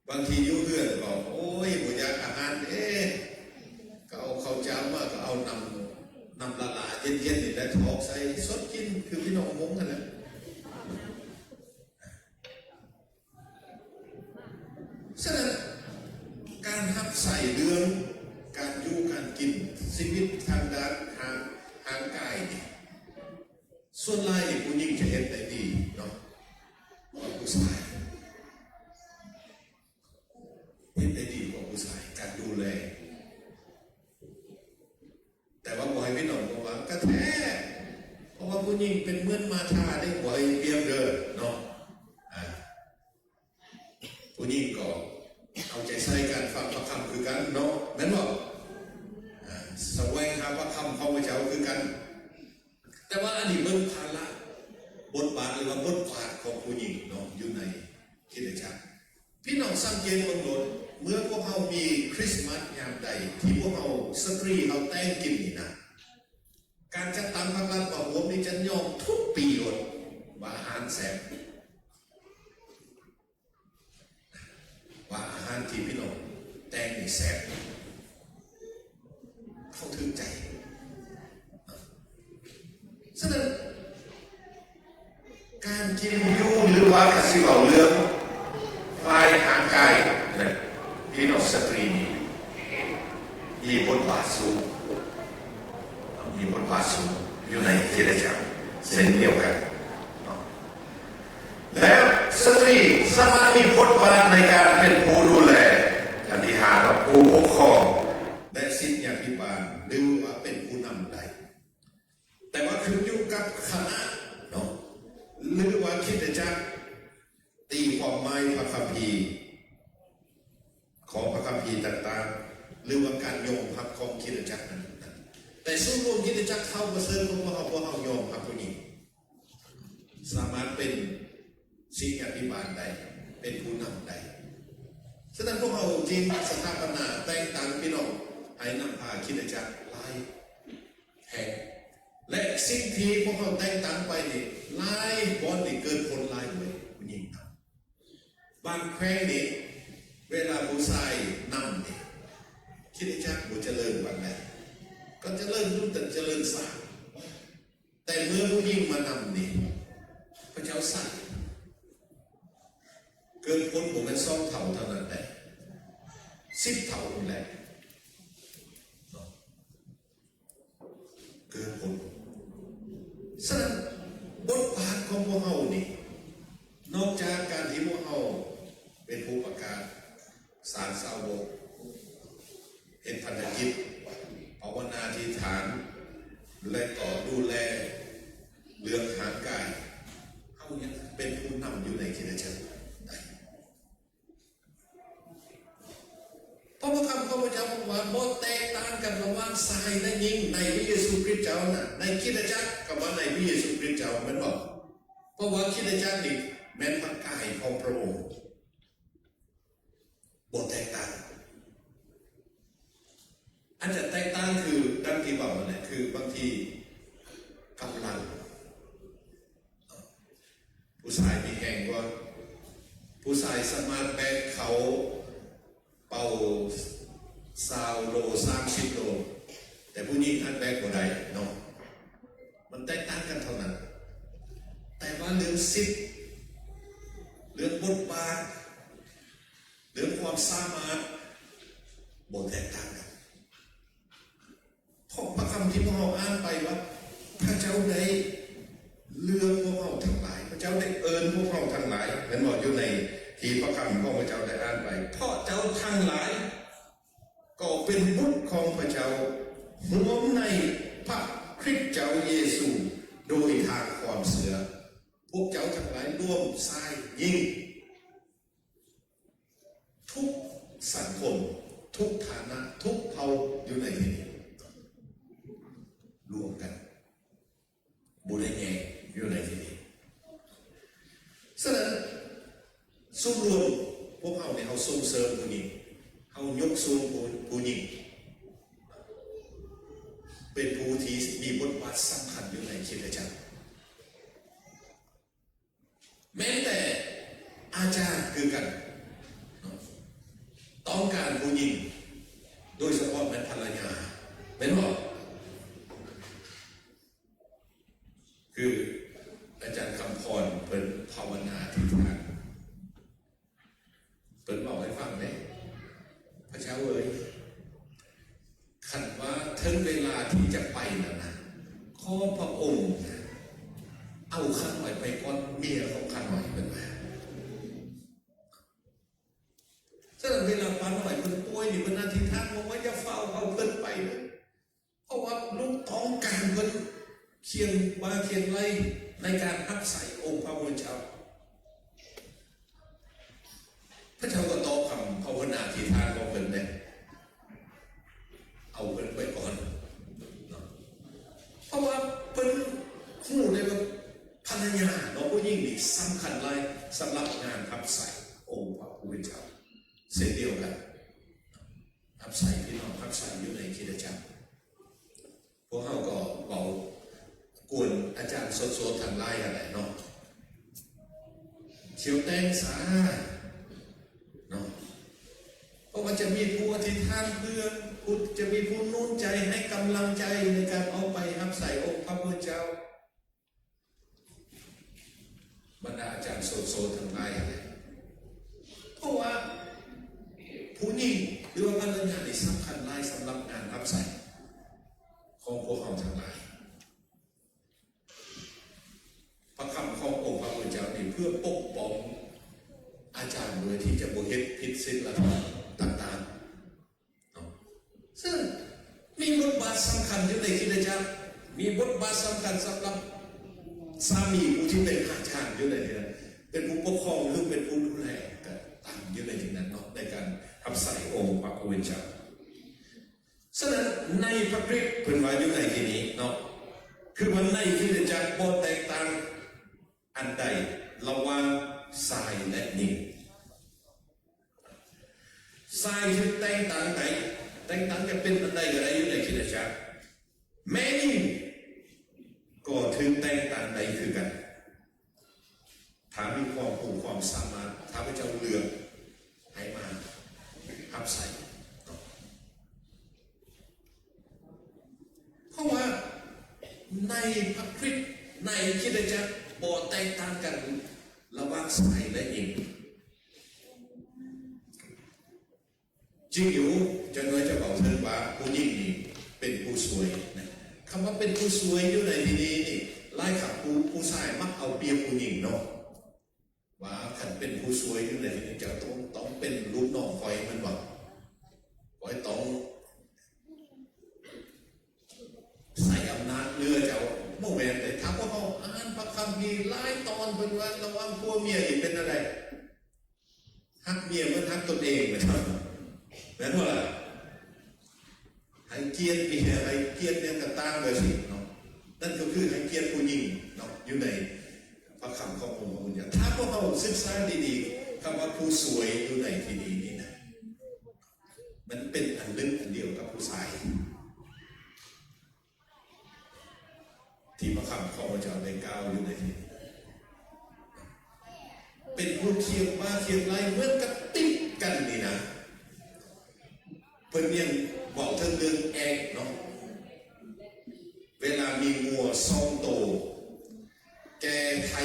ບາງທີຢູ່ເຮືອນກໍ ໂອ້ຍ ບໍ່ຢາກອາຫານເດ້, ກໍເອົາເຂົ້າເຈົ້າມາ ກໍເອົານ້ຳ ນ້ຳຫຼ້າໆເຢັນໆນີ້ແຫຼະຖອກໃສ່ ສົດກິນ ຄືພີ່ນ້ອງມົ້ງຫັ້ນແຫຼະ. ສະນັ້ນ ການຮັບໃຊ້ເລື່ອງການຢູ່ການກິນ ຊີວິດທາງດ້ານຮ່າງ ຮ່າງກາຍນີ້ ສ່ວນຫຼາຍນີ້ຜູ້ຍິງຈະເຮັດໄດ້ດີເນາະ ກວ່າຜູ້ຊາຍ, ເຮັດໄດ້ດີກວ່າຜູ້ຊາຍ ການດູແລ. ແຕ່ວ່າບໍ່ໃຫ້ພີ່ນ້ອງບໍ່ວ່າ ກະແທ້ ເພາະວ່າຜູ້ຍິງເປັນເໝືອນມາທາເດ້ ບໍ່ໃຫ້ປຽບເດີເນາະ. ອາ ຜູ້ຍິງກໍເອົາໃຈໃສ່ການຟັງພະຄຳຄືກັນເນາະ ແມ່ນບໍ່? ອາ ສະແຫວງຫາພະຄຳຂອງພະເຈົ້າຄືກັນ. ແຕ່ວ່າອັນນີ້ເບິ່ງພາລະ ບົດບາດ ຫຼືວ່າບົດບາດຂອງຜູ້ຍິງເນາະ ຢູ່ໃນຄຣິສຕະຈັກ. ພີ່ນ້ອງສັງເກດເບິ່ງໂລດ ເມື່ອພວກເຮົາມີຄຣິສມາສຍາມໃດ ທີ່ພວກເຮົາສະຕຣີເຮົາແຕ່ງກິນນີ້ນະ ການຈັດຕັ້ງພັກລັດພະໂຮມນີ້ຈະຍ້ອງທຸກປີໂລດ ວ່າອາຫານແຊບ ວ່າອາຫານທີ່ພີ່ນ້ອງແຕ່ງນີ້ແຊບ ເຂົາຖືກໃຈ. ສະນັ້ນ ການກິນຢູ່ ຫຼືວ່າກະຊິເວົ້າເລື່ອງຝ່າຍຮ່າງກາຍນະ ພີ່ນ້ອງສະຕຣີນີ້ມີບົດບາດສູງ ມີບົດບາດສູງຢູ່ໃນຄຣິສຕະຈັກເຊັ່ນດຽວກັນເນາະ ແລະ ສະຕຣີສາມາດມີບົດບາດໃນການເປັນຜູ້ດູແລ ອັນທີຫ້າເນາະ ຜູ້ປົກຄອງ ແລະ ສິດຍາພິບານ ຫຼືວ່າເປັນຜູ້ນຳໄດ້. ແຕ່ວ່າຂຶ້ນຢູ່ກັບຄະນະເນາະ ຫຼືວ່າຄຣິສຕະຈັກ ຕີຄວາມໝາຍພະຄຳພີ ຂອງພະຄຳພີຕ່າງໆ ຫຼືວ່າການຍອມຮັບຂອງຄຣິສຕະຈັກນັ້ນ. ແຕ່ສ່ວນລວມຄຣິສຕະຈັກເຮົາປະເສີດກວ່າພວກເຮົາ ພວກເຮົາຍອມຮັບຜູ້ຍິງ. ສາມາດເປັນສິດຍາພິບານໄດ້ ເປັນຜູ້ນຳໄດ້. ສະນັ້ນພວກເຮົາຈຶ່ງສະຖາປະນາແຕ່ງຕັ້ງພີ່ນ້ອງໃຫ້ນຳພາຄຣິສຕະຈັກຫຼາຍແຫ່ງ ແລະ ສິ່ງທີ່ພວກເຮົາແຕ່ງຕັ້ງໄປນີ້ ຫຼາຍບ່ອນນີ້ເກີດຜົນຫຼາຍດ້ວຍຜູ້ຍິງນຳ. ບາງແຂວງນີ້ ເວລາຜູ້ຊາຍນຳນີ້ ຄຣິສຕະຈັກບໍ່ຈະເລີນປານໃດ ກໍຈະເລີນຢູ່ ແຕ່ຈະເລີນຊ້າ. ແຕ່ເມື່ອຜູ້ຍິງມານຳນີ້ ພະເຈົ້າໃສ່ ເກີດຜົນບໍ່ແມ່ນສອງເທົ່າເທົ່ານັ້ນໃດ ສິບເທົ່າພຸ້ນແຫຼະເນາະ ເກີດຜົນ. ສະນັ້ນ ບົດບາດຂອງພວກເຮົານີ້ ນອກຈາກການທີ່ພວກເຮົາເປັນຜູ້ປະກາດ ສ້າງສາວົກ ເຮັດພັນທະກິດ ພາວະນາອະທິຖານ ແລະ ກໍດູແລເລື່ອງຮ່າງກາຍ ເຮົາຍັງເປັນຜູ້ນຳຢູ່ໃນຄຣິສຕະຈັກໄດ້. ເພາະພະຄຳຂອງພະເຈົ້າບອກວ່າ ບໍ່ແຕກຕ່າງກັນລະຫວ່າງຊາຍ ແລະ ຍິງ ໃນພະເຢຊູຄຣິດເຈົ້ານະ ໃນຄຣິສຕະຈັກກັບວ່າໃນພະເຢຊູຄຣິດເຈົ້າ ແມ່ນບໍ່? ເພາະວ່າຄຣິສຕະຈັກນີ້ແມ່ນພະກາຍຂອງພະອົງ. ບໍ່ແຕກຕ່າງ. ອາດຈະແຕກຕ່າງຄືດັ່ງທີ່ເວົ້າຫັ້ນແຫຼະ ຄືບາງທີກຳລັງ ຜູ້ຊາຍມີແຮງກວ່າ ຜູ້ຊາຍສາມາດແບກເຂົ້າເປົາຊາວໂລ ສາມສິບໂລ ແຕ່ຜູ້ຍິງອາດແບກບໍ່ໄດ້ເນາະ ມັນແຕກຕ່າງກັນເທົ່ານັ້ນ. ແຕ່ວ່າເລື່ອງສິດ ເລື່ອງບົດບາດ ເລື່ອງຄວາມສາມາດບໍ່ແຕກຕ່າງກັນ. ເພາະພະຄຳທີ່ພວກເຮົາອ່ານໄປວ່າ ພະເຈົ້າໄດ້ເລືອກພວກເຮົາທັງຫຼາຍ, ພະເຈົ້າໄດ້ເອີ້ນພວກເຮົາທັງຫຼາຍ, ແມ່ນບໍ່? ຢູ່ໃນທີ່ພະຄຳຂອງພະເຈົ້າໄດ້ອ່ານໄປ, ເພາະເຈົ້າທັງຫຼາຍກໍເປັນບຸດຂອງພະເຈົ້າ, ຮ່ວມໃນພະຄຣິດເຈົ້າເຢຊູ ໂດຍທາງຄວາມເຊື່ອ. ພວກເຈົ້າທັງຫຼາຍ ລວມຊາຍຍິງ ທຸກສັງຄົມ ທຸກຖານະ ທຸກເຜົ່າຢູ່ໃນທີ່ນີ້ ລວມກັນ ບໍ່ໄດ້ແຍກຢູ່ໃນທີ່ນີ້. ສະນັ້ນ ສ່ວນລວມພວກເຮົານີ້ ເຮົາສົ່ງເສີມຜູ້ຍິງ, ເຮົາຍົກສູງຜູ້ ຜູ້ຍິງ ເປັນຜູ້ທີ່ມີບົດບາດສຳຄັນຢູ່ໃນຄຣິສຕະຈັກ. ແມ່ນແຕ່ອາຈານຄືກັນເນາະ ຕ້ອງການຜູ້ຍິງ ໂດຍສະເພາະແມ່ນພັນລະຍາ ແມ່ນບໍ່? ຄືອາຈານຄຳພອນເພິ່ນພາວະນາອະທິຖານ ເພິ່ນເວົ້າໃຫ້ຟັງເດ້ ພະເຈົ້າເອີຍ ຄັນວ່າເຖິງເວລາທີ່ຈະໄປແລ້ວນະ ຂໍພະອົງນະ ເອົາຂ້ານ້ອຍໄປກ່ອນເມຍຂອງຂ້ານ້ອຍ ເພິ່ນວ່າ. ສະນັ້ນເວລາປ້ານ້ອຍເພິ່ນປ່ວຍນີ້ ເພິ່ນອະທິຖານບອກວ່າ ຢ່າຟ້າວເອົາເພິ່ນໄປເດີ້. ເພາະວ່າລູກຕ້ອງການເພິ່ນຄຽງບ່າຄຽງໄຫຼ່ໃນການຮັບໃຊ້ອົງພະຜູ້ເປັນເຈົ້າ. ພະເຈົ້າກໍຕອບຄຳພາວະນາອະທິຖານຂອງເພິ່ນເດ້ ເອົາເພິ່ນໄປກ່ອນເນາະ ເພາະວ່າເພິ່ນຮູ້ເດ້ວ່າພັນລະຍາເນາະ ຜູ້ຍິງນີ້ສຳຄັນຫຼາຍສຳລັບງານຮັບໃຊ້ອົງພະຜູ້ເປັນເຈົ້າ ເຊັ່ນດຽວກັນ. ຮັບໃຊ້ພີ່ນ້ອງ ຮັບໃຊ້ຢູ່ໃນຄຣິສຕະຈັກ. ພວກເຮົາກໍເວົ້າກວນອາຈານສົດໆທັງຫຼາຍຫັ້ນແຫຼະເນາະ ຂຽວແຕ່ງຊາເນາະ ເພາະວ່າຈະມີຜູ້ອະທິຖານເພື່ອ ຜູ້ ຈະມີຜູ້ໜູນໃຈ ໃຫ້ກຳລັງໃຈໃນການອອກໄປຮັບໃຊ້ອົງພະຜູ້ເປັນເຈົ້າ. ບັນດາອາຈານໂສດໆທັງຫຼາຍ ເພາະວ່າຜູ້ຍິງ ຫຼືວ່າພັນລະຍານີ້ສຳຄັນຫຼາຍສຳລັບງານຮັບໃຊ້ຂອງພວກເຮົາທັງຫຼາຍ. ພະຄຳຂອງອົງພະຜູ້ເປັນເຈົ້ານີ້ເພື່ອປົກປ້ອງອາຈານ ໂດຍທີ່ຈະບໍ່ເຮັດຜິດສິນລະທຳຕ່າງໆ. ເນາະ ເຊິ່ງມີບົດບາດສຳຄັນຢູ່ໃນຄຣິສຕະຈັກ, ມີບົດບາດສຳຄັນສຳລັບສາມີຜູ້ທີ່ເປັນອາຈານຢູ່ໃນເຮືອນ, ເປັນຜູ້ປົກຄອງ ຫຼື ເປັນຜູ້ດູແລກໍຕາມຢູ່ໃນທີ່ນັ້ນເນາະ, ໃນການຮັບໃຊ້ອົງພະຜູ້ເປັນເຈົ້າ. ສະນັ້ນໃນພະຄຣິດ ເພິ່ນວ່າຢູ່ໃນທີ່ນີ້ເນາະ, ຄືວ່າໃນຄຣິສຕະຈັກບໍ່ແຕກຕ່າງ ອັນໃດລະຫວ່າງຊາຍ ແລະ ຍິງ? ຊາຍຖືກແຕ່ງຕັ້ງໃດ, ແຕ່ງຕັ້ງຈະເປັນອັນໃດກໍໄດ້ຢູ່ໃນຄຣິສຕະຈັກ. ແມ່ຍິງກໍຖືກແຕ່ງຕັ້ງໄດ້ຄືກັນ. ຖ້າມີຄວາມຮູ້ຄວາມສາມາດ, ຂ້າພະເຈົ້າເລືອກໃຫ້ມາຮັບໃຊ້ເນາະ. ເພາະວ່າໃນພະຄຣິດ, ໃນຄຣິສຕະຈັກບໍ່ແຕກຕ່າງກັນລະຫວ່າງຊາຍ ແລະ ຍິງ. ຈິງຢູ່, ຈັກໜ້ອຍຈະເວົ້າເຖິງວ່າຜູ້ຍິງນີ້ເປັນຜູ້ຊ່ວຍນະ. ຄຳວ່າເປັນຜູ້ຊ່ວຍຢູ່ໃນທີ່ນີ້ນີ້, ຫຼາຍຄັ້ງຜູ້, ຜູ້ຊາຍມັກເອົາປຽບຜູ້ຍິງເນາະ. ວ່າຄັນເປັນຜູ້ຊ່ວຍຢູ່ໃນທີ່ນີ້ ເຈົ້າຕ້ອງ, ຕ້ອງເປັນລູກນ້ອງຂ້ອຍແມ່ນບໍ່? ຂ້ອຍຕ້ອງໃຊ້ອຳນາດເຫຼືອເຈົ້າ. ບໍ່ແມ່ນເດ້. ຖ້າພວກເຮົາອ່ານພະຄຳພີຫຼາຍຕອນ ເພິ່ນວ່າລະຫວ່າງຜົວເມຍນີ້ເປັນແນວໃດ? ຮັກເມຍເໝືອນຮັກຕົນເອງ ແມ່ນບໍ່? ແມ່ນບໍ່ລະ? ໃຫ້ກຽດເມຍ, ໃຫ້ກຽດຫຍັງກໍຕາມ ແບບນີ້ເນາະ. ນັ້ນກໍຄືໃຫ້ກຽດຜູ້ຍິງເນາະ, ຢູ່ໃນພະຄຳຂອງອົງພະບຸນຍາ. ຖ້າພວກເຮົາສຶກສາດີໆ, ຄຳວ່າຜູ້ຊ່ວຍຢູ່ໃນທີ່ນີ້ນີ້ນະ, ມັນເປັນອັນໜຶ່ງອັນດຽວກັບຜູ້ຊາຍ ທີ່ພະຄຳຂອງພະເຈົ້າໄດ້ກ່າວຢູ່ໃນທີ່ນີ້. ເປັນຜູ້ຄຽງມ້າຄຽງໄລ່ ເໝືອນກັບຕິດກັນນີ້ນະ. ເພິ່ນຍັງເວົ້າເຖິງເລື່ອງແອກເນາະ. ເວລາມີງົວສອງໂຕ ແກ່ໄຂ່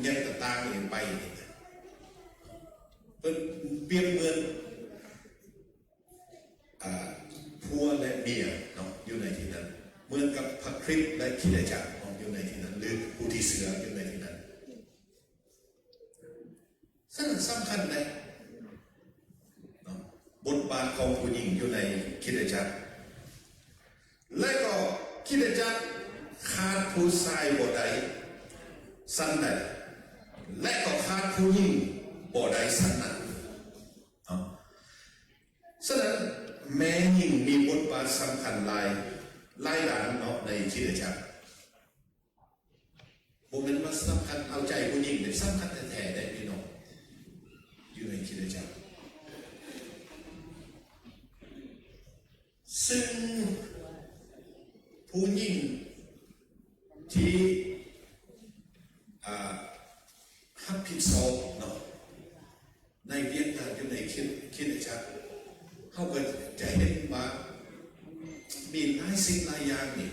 ຫຍັງຕ່າງໆນີ້ໄປນີ້ນະ, ເພິ່ນປຽບເໝືອນ ອ່າ ຜົວ ແລະ ເມຍເນາະ ຢູ່ໃນທີ່ນັ້ນ, ເໝືອນກັບພະຄຣິດ ແລະ ຄຣິສຕະຈັກເນາະ ຢູ່ໃນທີ່ນັ້ນ ຫຼື ຜູ້ທີ່ເຊື່ອຢູ່ໃນທີ່ນັ້ນ. ສະນັ້ນສຳຄັນເດ້ເນາະ ບົດບາດຂອງຜູ້ຍິງຢູ່ໃນຄຣິສຕະຈັກ. ແລະກໍຄຣິສຕະຈັກຂາດຜູ້ຊາຍບໍ່ໄດ້ຊັ້ນໃດ, ແລະກໍຂາດຜູ້ຍິງບໍ່ໄດ້ຊັ້ນນັ້ນເນາະ. ສະນັ້ນແມ່ຍິງມີບົດບາດສຳຄັນຫຼາຍ, ຫຼາຍດ້ານເນາະ ໃນຄຣິສຕະຈັກ. ບໍ່ແມ່ນວ່າສຳຄັນເອົາໃຈຜູ້ຍິງເດ້, ສຳຄັນແທ້ໆເດ້ພີ່ນ້ອງ ຢູ່ໃນຄຣິສຕະຈັກ. ຊຶ່ງຜູ້ຍິງທີ່ ອ່າ ຮັບຜິດຊອບເນາະ ໃນວຽກງານຢູ່ໃນຄຣິສຕະຈັກ, ເຮົາກໍຈະເຫັນວ່າມີຫຼາຍສິ່ງຫຼາຍຢ່າງນີ້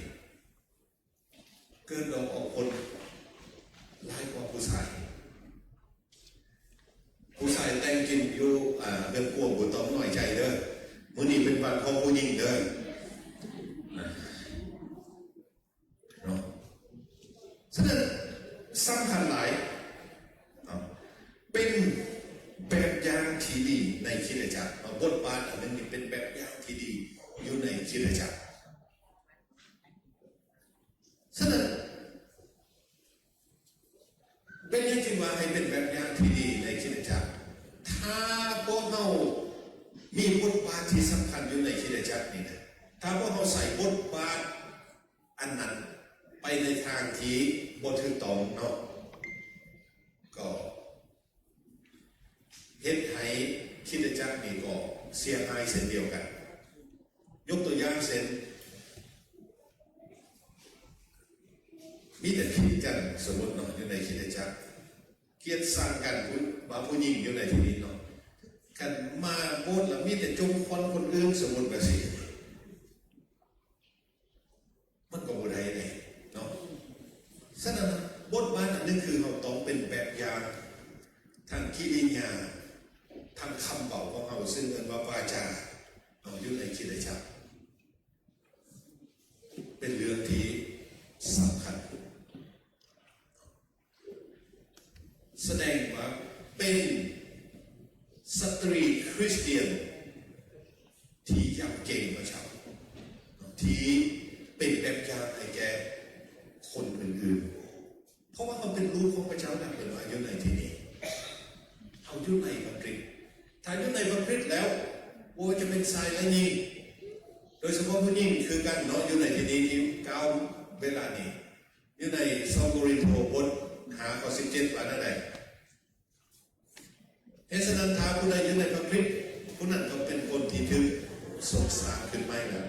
ເກີດດອກອອກຜົນຫຼາຍກວ່າຜູ້ຊາຍ. ຜູ້ຊາຍແຕ່ງກິນຢູ່ ອ່າ ເຮືອນຄົວບໍ່ຕ້ອງນ້ອຍໃຈເດີ້. ມື້ນີ້ເປັນວັນຂອງຜູ້ຍິງເດີ້ ນະ ເນາະ. ສະນັ້ນສຳຄັນຫຼາຍເນາະ ເປັນແບບຢ່າງທີ່ດີໃນຄຣິສຕະຈັກເນາະ. ບົດບາດອັນໜຶ່ງນີ້ເປັນແບບຢ່າງທີ່ດີຢູ່ໃນຄຣິສຕະຈັກ. ສະນັ້ນ ເປັນຫຍັງຈຶ່ງວ່າໃຫ້ເປັນແບບຢ່າງທີ່ດີໃນຄຣິສຕະຈັກ? ຖ້າພວກເຮົາມີບົດບາດທີ່ສຳຄັນຢູ່ໃນຄຣິສຕະຈັກນີ້ນະ, ຖ້າພວກເຮົາໃຊ້ບົດບາດອັນນັ້ນໄປໃນທາງທີ່ບໍ່ຖືກຕ້ອງເນາະ, ກໍ ເຮັດໃຫ້ຄຣິສຕະຈັກນີ້ກໍເສຍຫາຍເຊັ່ນດຽວກັນ. ຍົກຕົວຢ່າງເຊັ່ນ ມີແຕ່ຜິດກັນ, ສົມມຸດເນາະ, ຢູ່ໃນຄຣິສຕະຈັກ ກຽດຊັງກັນ, ຜູ້ ວ່າຜູ້ຍິງຢູ່ໃນທີ່ນີ້ເນາະ, ຄັນມາໂບດແລ້ວມີແຕ່ຈົ່ມຄວັນຄົນອື່ນ, ສົມມຸດວ່າຊີ້. ມັນກໍບໍ່ໄດ້ເດ້ເນາະ. ສະນັ້ນ ບົດບາດອັນໜຶ່ງຄືເຮົາຕ້ອງເປັນແບບຢ່າງທາງກິລິຍາ, ທາງຄຳເວົ້າຂອງເຮົາ, ເຊິ່ງເອີ້ນວ່າວາຈາເນາະ, ຢູ່ໃນຄຣິສຕະຈັກ ເປັນເລື່ອງທີ່ສຳຄັນ. ສະແດງວ່າເປັນສະຕຣີຄຣິສຕຽນທີ່ຢຳເກງພະເຈົ້າ, ທີ່ເປັນແບບຢ່າງໃຫ້ແກ່ຄົນອື່ນໆ. ເພາະວ່າເຮົາເປັນລູກຂອງພະເຈົ້ານະ, ເປັນວ່າຢູ່ໃນທີ່ນີ້ ເຮົາຢູ່ໃນພະຄຣິດ. ຖ້າຢູ່ໃນພະຄຣິດແລ້ວ, ບໍ່ວ່າຈະເປັນຊາຍ ແລະ ຍິງ, ໂດຍສະເພາະຜູ້ຍິງຄືກັນເນາະ, ຢູ່ໃນທີ່ນີ້ທີ່ກ່າວເວລານີ້ ຢູ່ໃນສອງໂກລິນໂທ ບົດ ຫາຂໍ້ສິບເຈັດວ່າແນວໃດ? ເຫດສະນັ້ນ ຖ້າຜູ້ໃດຢູ່ໃນພະຄຣິດ ຜູ້ນັ້ນກໍເປັນຄົນທີ່ຖືກຊົງສ້າງຂຶ້ນໃໝ່ແລ້ວ,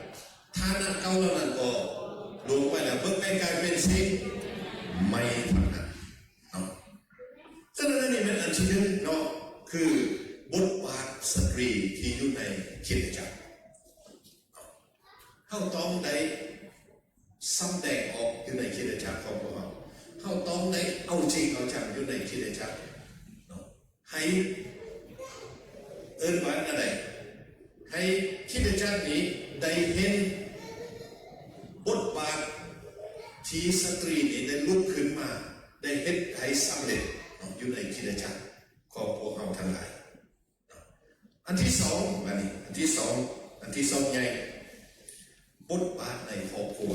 ຖານະເກົ່າເຫຼົ່ານັ້ນກໍລ່ວງໄປແລ້ວ, ເບິ່ງແມ່ນກາຍເປັນສິ່ງໃໝ່ທັງນັ້ນເນາະ. ສະນັ້ນ ອັນນີ້ແມ່ນອັນທີໜຶ່ງເນາະ, ຄືບົດບາດສະຕຣີທີ່ຢູ່ໃນຄຣິສຕະຈັກ. ເຮົາຕ້ອງໄດ້ສຳແດງອອກຢູ່ໃນຄຣິສຕະຈັກຂອງພວກເຮົາ. ເຮົາຕ້ອງໄດ້ເອົາຈິງເອົາຈັງຢູ່ໃນຄຣິສຕະຈັກເນາະ. ໃຫ້ ເອີ້ນວ່າອັນໃດ? ໃຫ້ຄຣິສຕະຈັກນີ້ໄດ້ເຫັນບົດບາດທີ່ສະຕຣີນີ້ໄດ້ລຸກຂຶ້ນມາ, ໄດ້ເຮັດໃຫ້ສຳເລັດເນາະ ຢູ່ໃນຄຣິສຕະຈັກຂອງພວກເຮົາທັງຫຼາຍ. ອັນທີສອງ ບາດນີ້ ອັນທີສອງ ອັນທີສອງໃຫຍ່ ບົດບາດໃນຄອບຄົວ.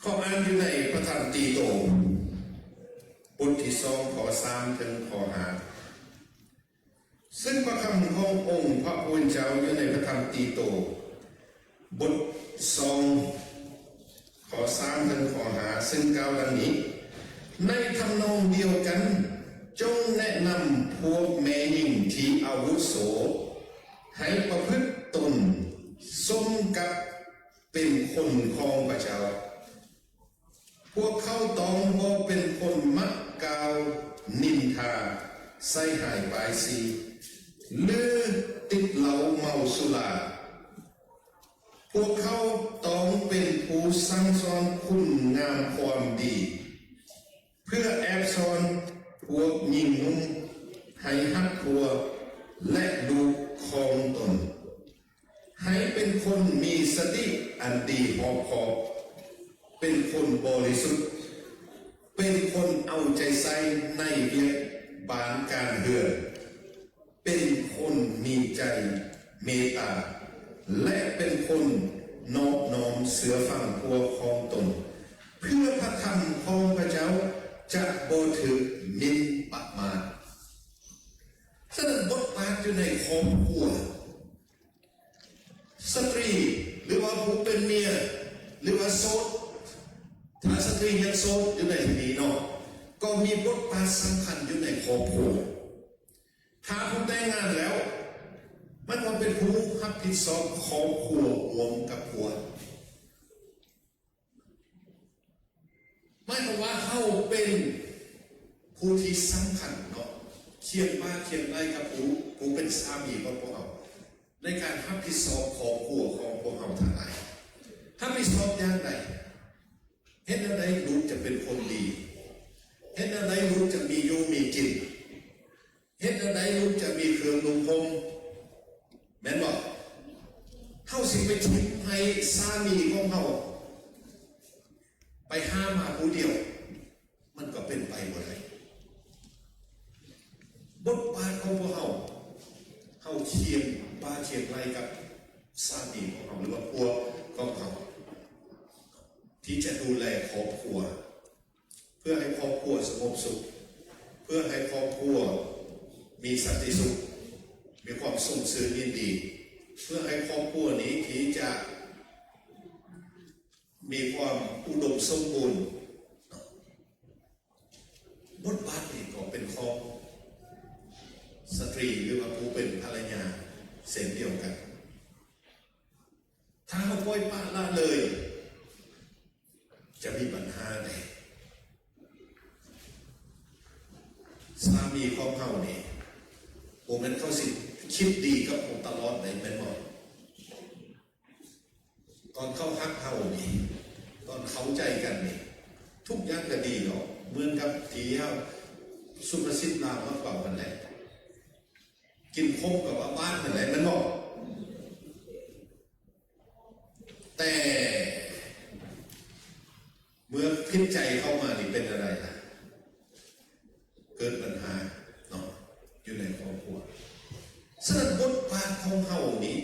ຂໍອ່ານຢູ່ໃນພະທຳຕີໂຕ ບົດທີສອງ ຂໍ້ສາມເຖິງຂໍ້ຫ້າ. ຊຶ່ງພະຄຳຂອງອົງພະຜູ້ເປັນເຈົ້າຢູ່ໃນພະທຳຕີໂຕ ບົດສອງ ຂໍ້ສາມເຖິງຂໍ້ຫ້າ ຊຶ່ງກ່າວດັ່ງນີ້, ໃນທຳນອງດຽວກັນ, ຈົ່ງແນະນຳພວກແມ່ຍິງທີ່ອາວຸໂສ ໃຫ້ປະພຶດຕົນສົມກັບເປັນຄົນຂອງພະເຈົ້າ. ພວກເຂົາຕ້ອງບໍ່ເປັນຄົນມັກກ່າວນິນທາ, ໃສ່ຮ້າຍປ້າຍສີ ຫຼື ຕິດເຫຼົ້າເມົາສຸລາ. ພວກເຂົາຕ້ອງເປັນຜູ້ສັ່ງສອນຄຸນງາມຄວາມດີ, ເພື່ອແອບສອນພວກຍິງໜຸ່ມໃຫ້ຮັກຜົວ ແລະ ລູກຂອງຕົນ. ໃຫ້ເປັນຄົນມີສະຕິອັນດີຮອບຄອບ, ເປັນຄົນບໍລິສຸດ, ເປັນຄົນເອົາໃຈໃສ່ໃນວຽກບ້ານການເຮືອນ, ເປັນຄົນມີໃຈເມດຕາ ແລະ ເປັນຄົນນອບນ້ອມເຊື່ອຟັງພວກຂອງຕົນ, ເພື່ອພະຄຳຂອງພະເຈົ້າຈະບໍ່ຖືກໝິ່ນປະມາດ. ສະນັ້ນ ບົດບາດຢູ່ໃນຄອບຄົວ ສະຕຣີ ຫຼືວ່າຜູ້ເປັນເມຍ ຫຼືວ່າໂສດ, ຖ້າສະຕຣີຍັງໂສດຢູ່ໃນທີ່ນີ້ເນາະ, ກໍມີບົດບາດສຳຄັນຢູ່ໃນຄອບຄົວ. ຖ້າຜູ້ແຕ່ງງານແລ້ວ, ມັນກໍເປັນຜູ້ຮັບຜິດຊອບຄອບຄົວຮ່ວມກັບຜົວ. ໝາຍຄວາມວ່າເຮົາເປັນຜູ້ທີ່ສຳຄັນເນາະ, ຄຽງບ່າຄຽງໄຫຼ່ກັບຜູ້, ຜູ້ເປັນສາມີຂອງພວກເຮົາ ໃນການຮັບຜິດຊອບຄອບຄົວຂອງພວກເຮົາທັງຫຼາຍ. ຮັບຜິດຊອບຢ່າງໃດ? ເຮັດແນວໃດລູກຈະເປັນຄົນດີ? ເຮັດແນວໃດລູກຈະມີຢູ່ມີກິນ? ເຮັດແນວໃດລູກຈະມີເຄື່ອງນຸ່ງຫົ່ມ? ແມ່ນບໍ່? ເຮົາຊິໄປຖິ້ມໃຫ້ສາມີຂອງເຮົາໄປຫາມາຜູ້ດຽວ, ມັນກໍເປັນໄປບໍ່ໄດ້. ບົດບາດຂອງພວກເຮົາ, ເຮົາຄຽງບ່າຄຽງໄຫຼ່ກັບສາມີຂອງເຮົາ ຫຼືວ່າຜົວຂອງເຮົາ ທີ່ຈະດູແລຄອບຄົວ ເພື່ອໃຫ້ຄອບຄົວສະຫງົບສຸກ, ເພື່ອໃຫ້ຄອບຄົວມີສັນຕິສຸກ, ມີຄວາມຊົມຊື່ນຍິນດີ, ເພື່ອໃຫ້ຄອບຄົວນີ້ທີ່ຈະມີຄວາມອຸດົມສົມບູນ. ບົດບາດນີ້ກໍເປັນຂອງສະຕຣີ ຫຼືວ່າຜູ້ເປັນພັນລະຍາເຊັ່ນດຽວກັນ. ຖ້າເຮົາປ່ອຍປະລະເລີຍ ຈະມີບັນຫາໃດ? ສາມີຂອງເຮົານີ້ ບໍ່ແມ່ນເຂົາຊິຄິດດີກັບເຮົາຕະຫຼອດໃດ ແມ່ນບໍ່? ຕອນເຂົາຮັກເຮົານີ້ ຕອນເຂົ້າໃຈກັນນີ້ ທຸກຢ່າງກໍດີເນາະ, ເໝືອນກັບທີ່ເຮົາ ສຸພາສິດລາວເຮົາເວົ້າຫັ້ນແຫຼະ, ກິນຂົມກໍວ່າຫວານຫັ້ນແຫຼະ ແມ່ນບໍ່? ແຕ່ເມື່ອຜິດໃຈເຂົ້າມານີ້ເປັນແນວໃດລະ? ເກີດບັນຫາເນາະ ຢູ່ໃນຄອບຄົວ. ສະນັ້ນ ບົດບາດຂອງເຮົານີ້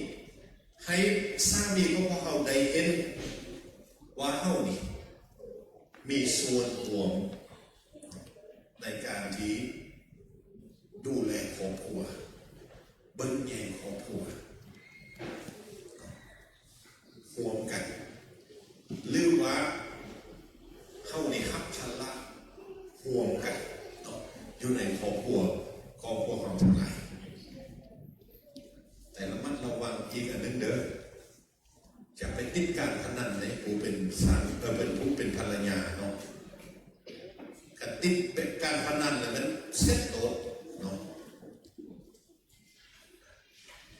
ໃຫ້ສາມີຂອງພວກເຮົາໄດ້ເຫັນວ່າເຮົານີ້ມີສ່ວນຮ່ວມ ໃນການທີ່ດູແລຄອບຄົວ, ເບິ່ງແຍງຄອບຄົວຮ່ວມກັນ, ຫຼືວ່າເຮົາໄດ້ຮັບພາລະ ຕິດການພະນັນເດ້ ຜູ້ເປັນສາ ເອີ ເປັນຜູ້ເປັນພັນລະຍາເນາະ ຄັນຕິດເປັນການພະນັນແລ້ວມັນເສັດໂລດເນາະ.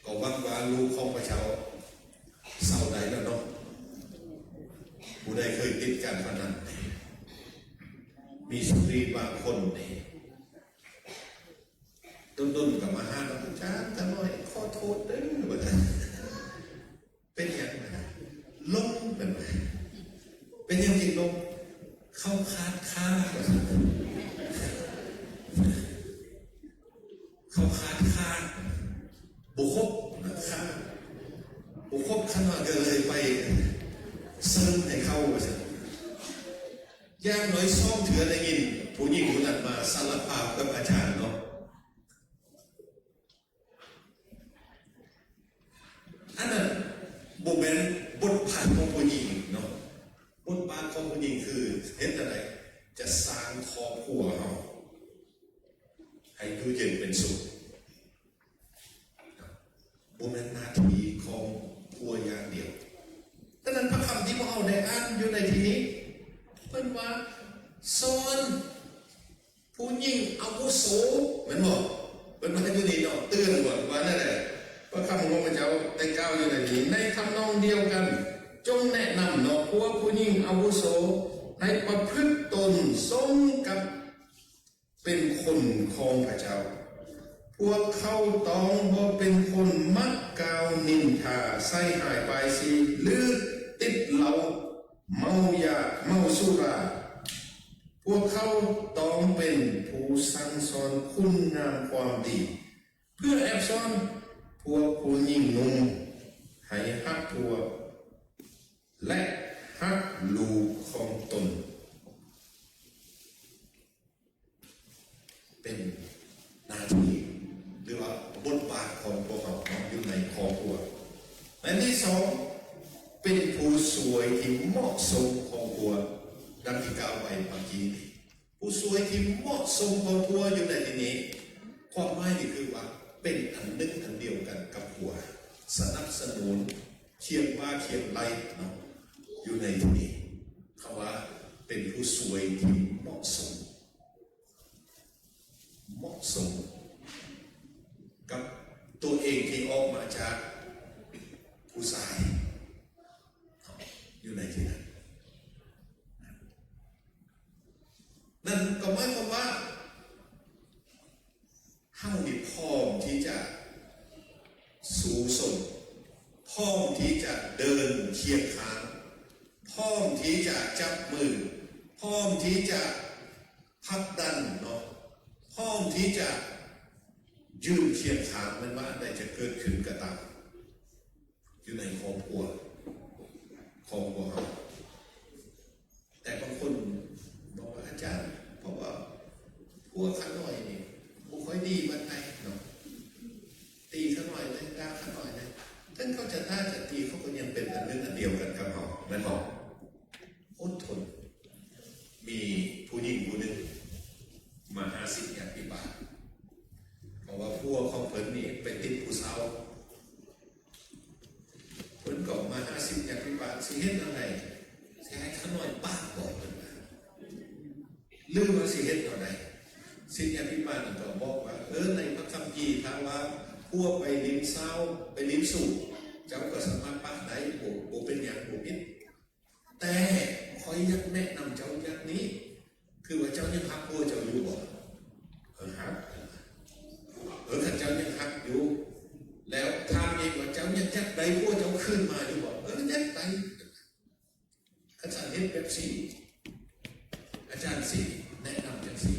ກໍຫວັງວ່າລູກຂອງພະເຈົ້າເຊົາໄດ້ແລ້ວເນາະ. ຜູ້ໃດເຄີຍຕິດການພະນັນ ມີສະຕຣີບາງຄົນນີ້ ດົນໆກໍມາຫາ ອາຈານ ຂ້ານ້ອຍຂໍໂທດເດີ ວ່າຊັ້ນ. ເປັນຫຍັງ? ລົງ ເພິ່ນວ່າ. ເປັນຫຍັງຈຶ່ງລົງ? ເຂົາຂາດຄ້າ ວ່າຊັ້ນ. ເຂົາຂາດຄ້າ ບໍ່ຄົບນະ ຄ້າບໍ່ຄົບ ຂ້ານ້ອຍກໍເລີຍໄປເສີມໃຫ້ເຂົາ ວ່າຊັ້ນ. ຢ່າງໜ້ອຍສອງເທື່ອໄດ້ຍິນຜູ້ຍິງຜູ້ນັ້ນມາສາລະພາບກັບອາຈານເນາະ. ອັນນັ້ນບໍ່ແມ່ນບົດບາດຂອງຜູ້ຍິງເນາະ. ບົດບາດຂອງຜູ້ຍິງຄືເຮັດຈັ່ງໃດຈະສ້າງຄອບຄົວເຮົາໃຫ້ຢູ່ເຢັນເປັນສຸກ. ບໍ່ແມ່ນໜ້າທີ່ຂອງຜົວຢ່າງດຽວ. ດັ່ງນັ້ນ ພະຄຳທີ່ພວກເຮົາໄດ້ອ່ານຢູ່ໃນທີ່ນີ້ ເພິ່ນວ່າສອນຜູ້ຍິງອາວຸໂສ ແມ່ນບໍ່? ເພິ່ນວ່າຢູ່ນີ້ເນາະ ເຕືອນບໍ່ ວ່າແນວໃດ? ພະຄຳຂອງພະເຈົ້າໄດ້ກ່າວຢູ່ໃນທີ່ນີ້ ໃນທຳນອງດຽວກັນ ຈົ່ງແນະນຳເນາະ ພວກຜູ້ຍິງອາວຸໂສໃຫ້ປະພຶດຕົນສົມກັບ ເປັນຄົນຂອງພະເຈົ້າ. ພວກເຂົາຕ້ອງບໍ່ເປັນຄົນມັກກ່າວນິນທາ, ໃສ່ຮ້າຍປ້າຍສີ ຫຼື ຕິດເຫຼົ້າ, ເມົາຢາ, ເມົາສຸລາ. ພວກເຂົາຕ້ອງເປັນຜູ້ສັ່ງສອນຄຸນງາມຄວາມດີ. ເພື່ອແອບສອນພວກຜູ້ຍິງໜຸ່ມໃຫ້ຮັກຜົວ ແລະ ຮັກລູກຂອງຕົນ. ເປັນໜ້າທີ່ ຫຼືວ່າບົດບາດຂອງພວກເຮົາເນາະ ຢູ່ໃນຄອບຄົວ. ອັນທີສອງ ເປັນຜູ້ຊ່ວຍທີ່ເໝາະສົມຂອງຄົວ ດັ່ງທີ່ກ່າວໄປເມື່ອກີ້ນີ້. ຜູ້ຊ່ວຍທີ່ເໝາະສົມຂອງຜົວຢູ່ໃນທີ່ນີ້ ຄວາມໝາຍນີ້ຄືວ່າເປັນອັນໜຶ່ງອັນດຽວກັນກັບຜົວ, ສະໜັບສະໜູນ, ຄຽງບ່າຄຽງໄຫຼ່ເນາະ ຢູ່ໃນທີ່ນີ້. ຄຳວ່າເປັນຜູ້ຊ່ວຍທີ່ເໝາະສົມ, ເໝາະສົມກັບຕົວເອງທີ່ອອກມາຈາກຜູ້ຊາຍເນາະ ຢູ່ໃນທີ່ນັ້ນ. ນັ້ນກໍໝາຍຄວາມວ່າ ເຮົານີ້ພ້ອມທີ່ຈະສູ້ຊົນ, ພ້ອມທີ່ຈະເດີນຄຽງຂ້າງ, ພ້ອມທີ່ຈະຈັບມື, ພ້ອມທີ່ຈະຜັກດັນເນາະ, ພ້ອມທີ່ຈະຢືນຄຽງຂ້າງ ແມ່ນວ່າອັນໃດຈະເກີດຂຶ້ນກໍຕາມ ຢູ່ໃນຄອບຄົວຂອງພວກເຮົາ. ແຕ່ບາງຄົນບອກວ່າ ອາຈານ ເພາະວ່າຜົວຂ້ານ້ອຍນີ້ບໍ່ຄ່ອຍດີປານໃດເນາະ, ຕີຂ້ານ້ອຍແດ່ ດ່າຂ້ານ້ອຍແດ່. ເຖິງເຂົາຈະດ່າຈະຕີ ເຂົາກໍຍັງເປັນອັນໜຶ່ງອັນດຽວກັນກັບເຮົາ ແມ່ນບໍ່? ອົດທົນ. ມີຜູ້ຍິງຜູ້ໜຶ່ງມາຫາສິດຍາພິບານ ເພາະວ່າຜົວຂອງເພິ່ນນີ້ໄປຕິດຜູ້ເຊົ່າ. ເພິ່ນກໍມາຫາສິດຍາພິບານ ຊິເຮັດແນວໃດ? ຊິໃຫ້ຂ້ານ້ອຍປະບໍ່ ເພິ່ນວ່າ ຫຼືວ່າຊິເຮັດແນວໃດ? ສິດຍາພິບານກໍບອກວ່າ ເອີ ໃນພະຄຳພີ ຖ້າວ່າຜົວໄປຫຼິ້ນເຊົ່າ ໄປຫຼິ້ນຊູ້ ເຈົ້າກໍສາມາດປະໄດ້ ບໍ່ ບໍ່ເປັນຫຍັງ ບໍ່ຜິດ. ແຕ່ຂ້ອຍຢາກແນະນຳເຈົ້າຢ່າງນີ້ ຄືວ່າເຈົ້າຍັງຮັກຜົວເຈົ້າຢູ່ບໍ່? ເອີ ຮັກ. ເອີ ຄັນເຈົ້າຍັງຮັກຢູ່ ແລ້ວຖາມອີກວ່າ ເຈົ້າຍັງຢາກໄດ້ຜົວເຈົ້າຄືນມາຢູ່ບໍ່? ເອີ ຢາກໄດ້. ຄັນຊັ້ນເຮັດແບບຊີ້ ອາຈານຊິແນະນຳຈັ່ງຊີ້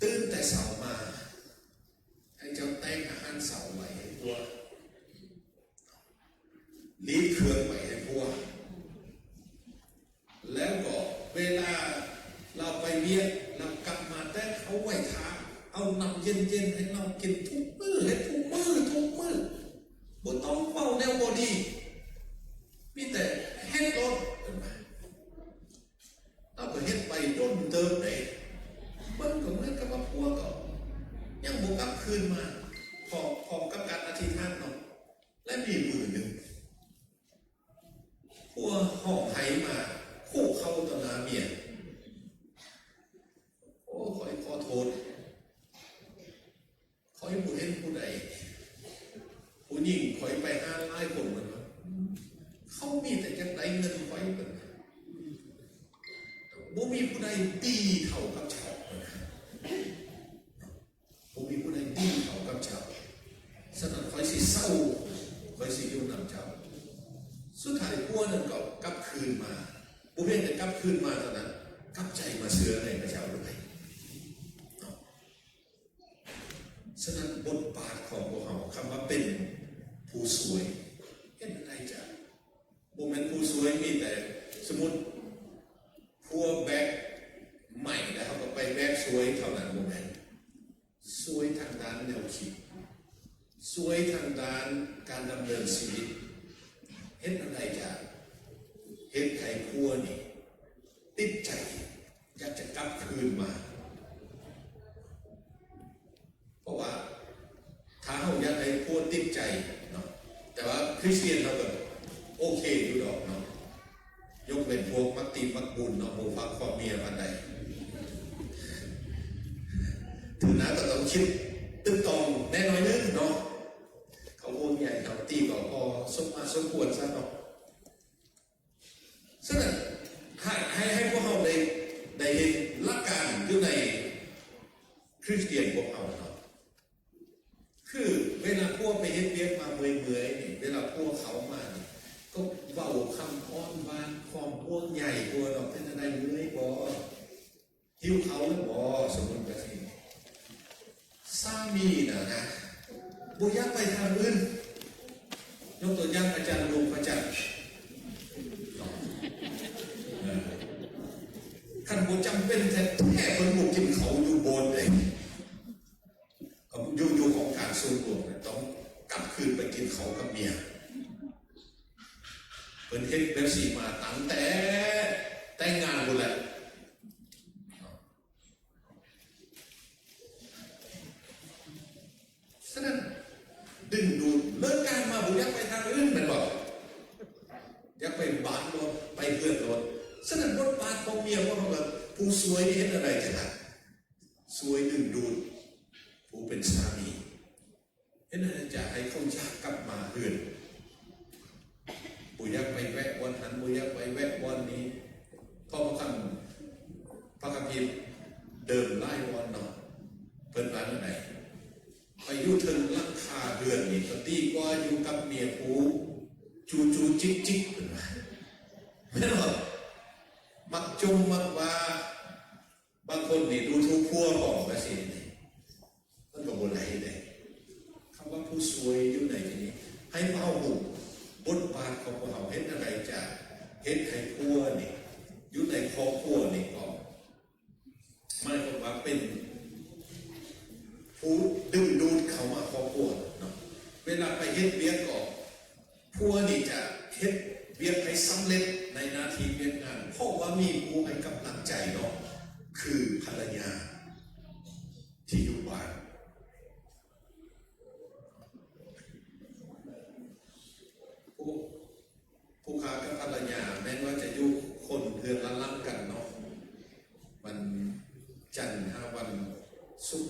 ຕື່ນແຕ່ເຊົ້າມາ ໃຫ້ເຈົ້າແຕ່ງອາຫານເຊົ້າໄວ້ໃຫ້ຜົວ. ລີດເຄື່ອງໄປໃຫ້ຜົວ ແລ້ວກໍເວລາລາວໄປວຽກ ລາວກັບມາແຕ່ເອົາໄວ້ຖ້າ ເອົານ້ຳເຢັນໆໃຫ້ລາວກິນທຸກມື້ ເຮັດທຸກມື້ ທຸກມື້ ບໍ່ຕ້ອງເວົ້າແນວບໍ່ດີ ມີແຕ່ເຮັດໂລດ ເຫັນບໍ່? ລາວກໍເຮັດໄປດົນເຕີບເດ້ ມັນກໍເໝືອນກັບວ່າຜົວກໍຍັງບໍ່ກັບຄືນມາ ພ້ອມ ພ້ອມກັບການອະທິຖານເນາະ ແລະ ມີມື້ໜຶ່ງ ຜົວຮ້ອງໄຫ້ມາຄຸກເຂົ່າຕໍ່ໜ້າເມຍ. ໂອ້ ຂ້ອຍຂໍໂທດ ຂ້ອຍບໍ່ເຫັນຜູ້ໃດ ຜູ້ຍິງຂ້ອຍໄປຫາຫຼາຍຄົນ ເພິ່ນວ່າ ເຂົາມີແຕ່ຢາກໄດ້ເງິນຂ້ອຍ ເພິ່ນວ່າ ບໍ່ມີຜູ້ໃດດີເທົ່າກັບເຈົ້າ ເພິ່ນວ່າ ບໍ່ມີຜູ້ໃດດີເທົ່າກັບເຈົ້າ ສະນັ້ນຂ້ອຍຊິເຊົາ ຂ້ອຍຊິຢູ່ນຳເຈົ້າ. ສຸດທ້າຍຜົວນັ້ນກໍກັບຄືນມາ ບໍ່ພຽງແຕ່ກັບຄືນມາເທົ່ານັ້ນ ກັບໃຈມາເຊື່ອໃນພະເຈົ້າດ້ວຍເນາະ. ສະນັ້ນບົດບາດຂອງພວກເຮົາ ຄຳວ່າເປັນຜູ້ຊ່ວຍ ເຮັດແນວໃດຈະ ບໍ່ແມ່ນຜູ້ຊ່ວຍມີແຕ່ ສົມມຸດຜົວແບກໄມ້ແລ້ວເຮົາກໍໄປແບກຊ່ວຍເທົ່ານັ້ນ ບໍ່ແມ່ນ. ຊ່ວຍທາງດ້ານແນວຄິດ ຊ່ວຍທາງດ້ານການດຳເນີນຊີວິດ ເຮັດແນວໃດຈະເຮັດໃຫ້ຜົວນີ້ຕິດໃຈ ຢາກຈະກັບຄືນມາ. ເພາະວ່າຖ້າເຮົາຢາກໃຫ້ຜົວຕິດໃຈເນາະ ແຕ່ວ່າຄຣິສຕຽນເຮົາກໍໂອເຄຢູ່ດອກເນາະ ຍົກເວັ້ນພວກມັກຕີມັກບຸນເນາະ ບໍ່ຟັງຄວາມເມຍປານໃດ. ຖືນາກໍຕ້ອງຄິດຕຶກຕອງແດ່ໜ້ອຍໜຶ່ງເນາະ ເຂົາຫ່ວງໃຍເຮົາ ຕີກໍພໍສົມມາສົມຄວນຊະເນາະ. ສະນັ້ນ ໃຫ້ ໃຫ້ ໃຫ້ພວກເຮົາໄດ້ ໄດ້ເຫັນຫຼັກການຢູ່ໃນຄຣິສຕຽນພວກເຮົາເນາະ ຄືເວລາຜົວໄປເຮັດວຽກມາເມື່ອຍໆນີ້ ເວລາຜົວເຂົ້າມານີ້ ກໍເວົ້າຄຳອ້ອນວອນຄວາມຫ່ວງໃຍຕົວະເນາະ ເປັນຈັ່ງໃດ ເມື່ອຍບໍ່? ຫິວເຂົ້າແລ້ວບໍ່? ສົມມຸດແບບນີ້ ສາມີນະ ນະ ບໍ່ຢາກໄປທາງອື່ນ ຍົກຕົວຢ່າງອາຈານຫຼວງພະຈັນ ເອີ ຄັນບໍ່ຈຳເປັນແທ້ໆ ເພິ່ນບໍ່ກິນເຂົ້າຢູ່ໂບດເດ້ ຢູ່ ຢູ່ຫ້ອງການສ່ວນລວມ ຕ້ອງກັບຄືນໄປກິນເຂົ້າກັບເມຍ. ເພິ່ນເຮັດແບບນີ້ມາຕັ້ງແຕ່ແຕ່ງງານພຸ້ນແຫຼະ. ສະນັ້ນ ດຶງດູດ ເລີກງານມາບໍ່ຢາກໄປທາງອື່ນແມ່ນບໍ່? ຢາກໄປບ້ານໂລດ ໄປເຮືອນໂລດ. ສະນັ້ນ ບົດບາດຂອງເມຍຂອງເຮົາກໍ ຜູ້ຊ່ວຍນີ້ເຮັດແນວໃດຈະໄດ້ ຊ່ວຍດຶງດູດຜູ້ເປັນສາມີ ເຮັດໃຫ້ ຈະໃຫ້ເຂົາຢາກກັບມາເຮືອນ ບໍ່ຢາກໄປແວະບ່ອນຫັ້ນ ບໍ່ຢາກໄປແວະບ່ອນນີ້. ເພາະວ່າຄຳ ພະຄຳພີເດີມຫຼາຍບ່ອນເນາະ ເພິ່ນວ່າແນວໃດ? ໄປຢູ່ເທິງຫຼັງຄາເຮືອນນີ້ ກໍດີກວ່າຢູ່ກັບເມຍຜູ້ຈູ້ໆຈິກໆ ເພິ່ນວ່າ ແມ່ນບໍ່? ມັກຈົ່ມມັກວ່າ ບາງຄົນນີ້ດູຖູກຜົວພ້ອມ ແບບຊີ້ນີ້ ມັນກໍບໍ່ໄດ້ເດ້. ຄຳວ່າຜູ້ຊ່ວຍຢູ່ໃນທີ່ນີ້ ໃຫ້ພວກເຮົາຮູ້ບົດບາດຂອງພວກເຮົາ ເຮັດແນວໃດຈະເຮັດໃຫ້ຜົວນີ້ ຢູ່ໃນຄອບຄົວນີ້ກໍ ໝາຍຄວາມວ່າເປັນຜູ້ດຶງດູດເຂົ້າມາຄອບຄົວເນາະ. ເວລາໄປເຮັດວຽກກໍ ຜົວນີ້ຈະເຮັດວຽກໃຫ້ສຳເລັດໃນໜ້າທີ່ວຽກງານ ເພາະວ່າມີຜູ້ໃຫ້ກຳລັງໃຈເນາະ ຄືພັນລະຍາທີ່ຢູ່ບ້ານ. ຜູ້ ຜູ້ຂ້າກັບພັນລະຍາແມ່ນວ່າຈະຢູ່ຄົນເຮືອນລະຫຼັງກັນເນາະ ວັນຈັນຫາວັນສຸກ.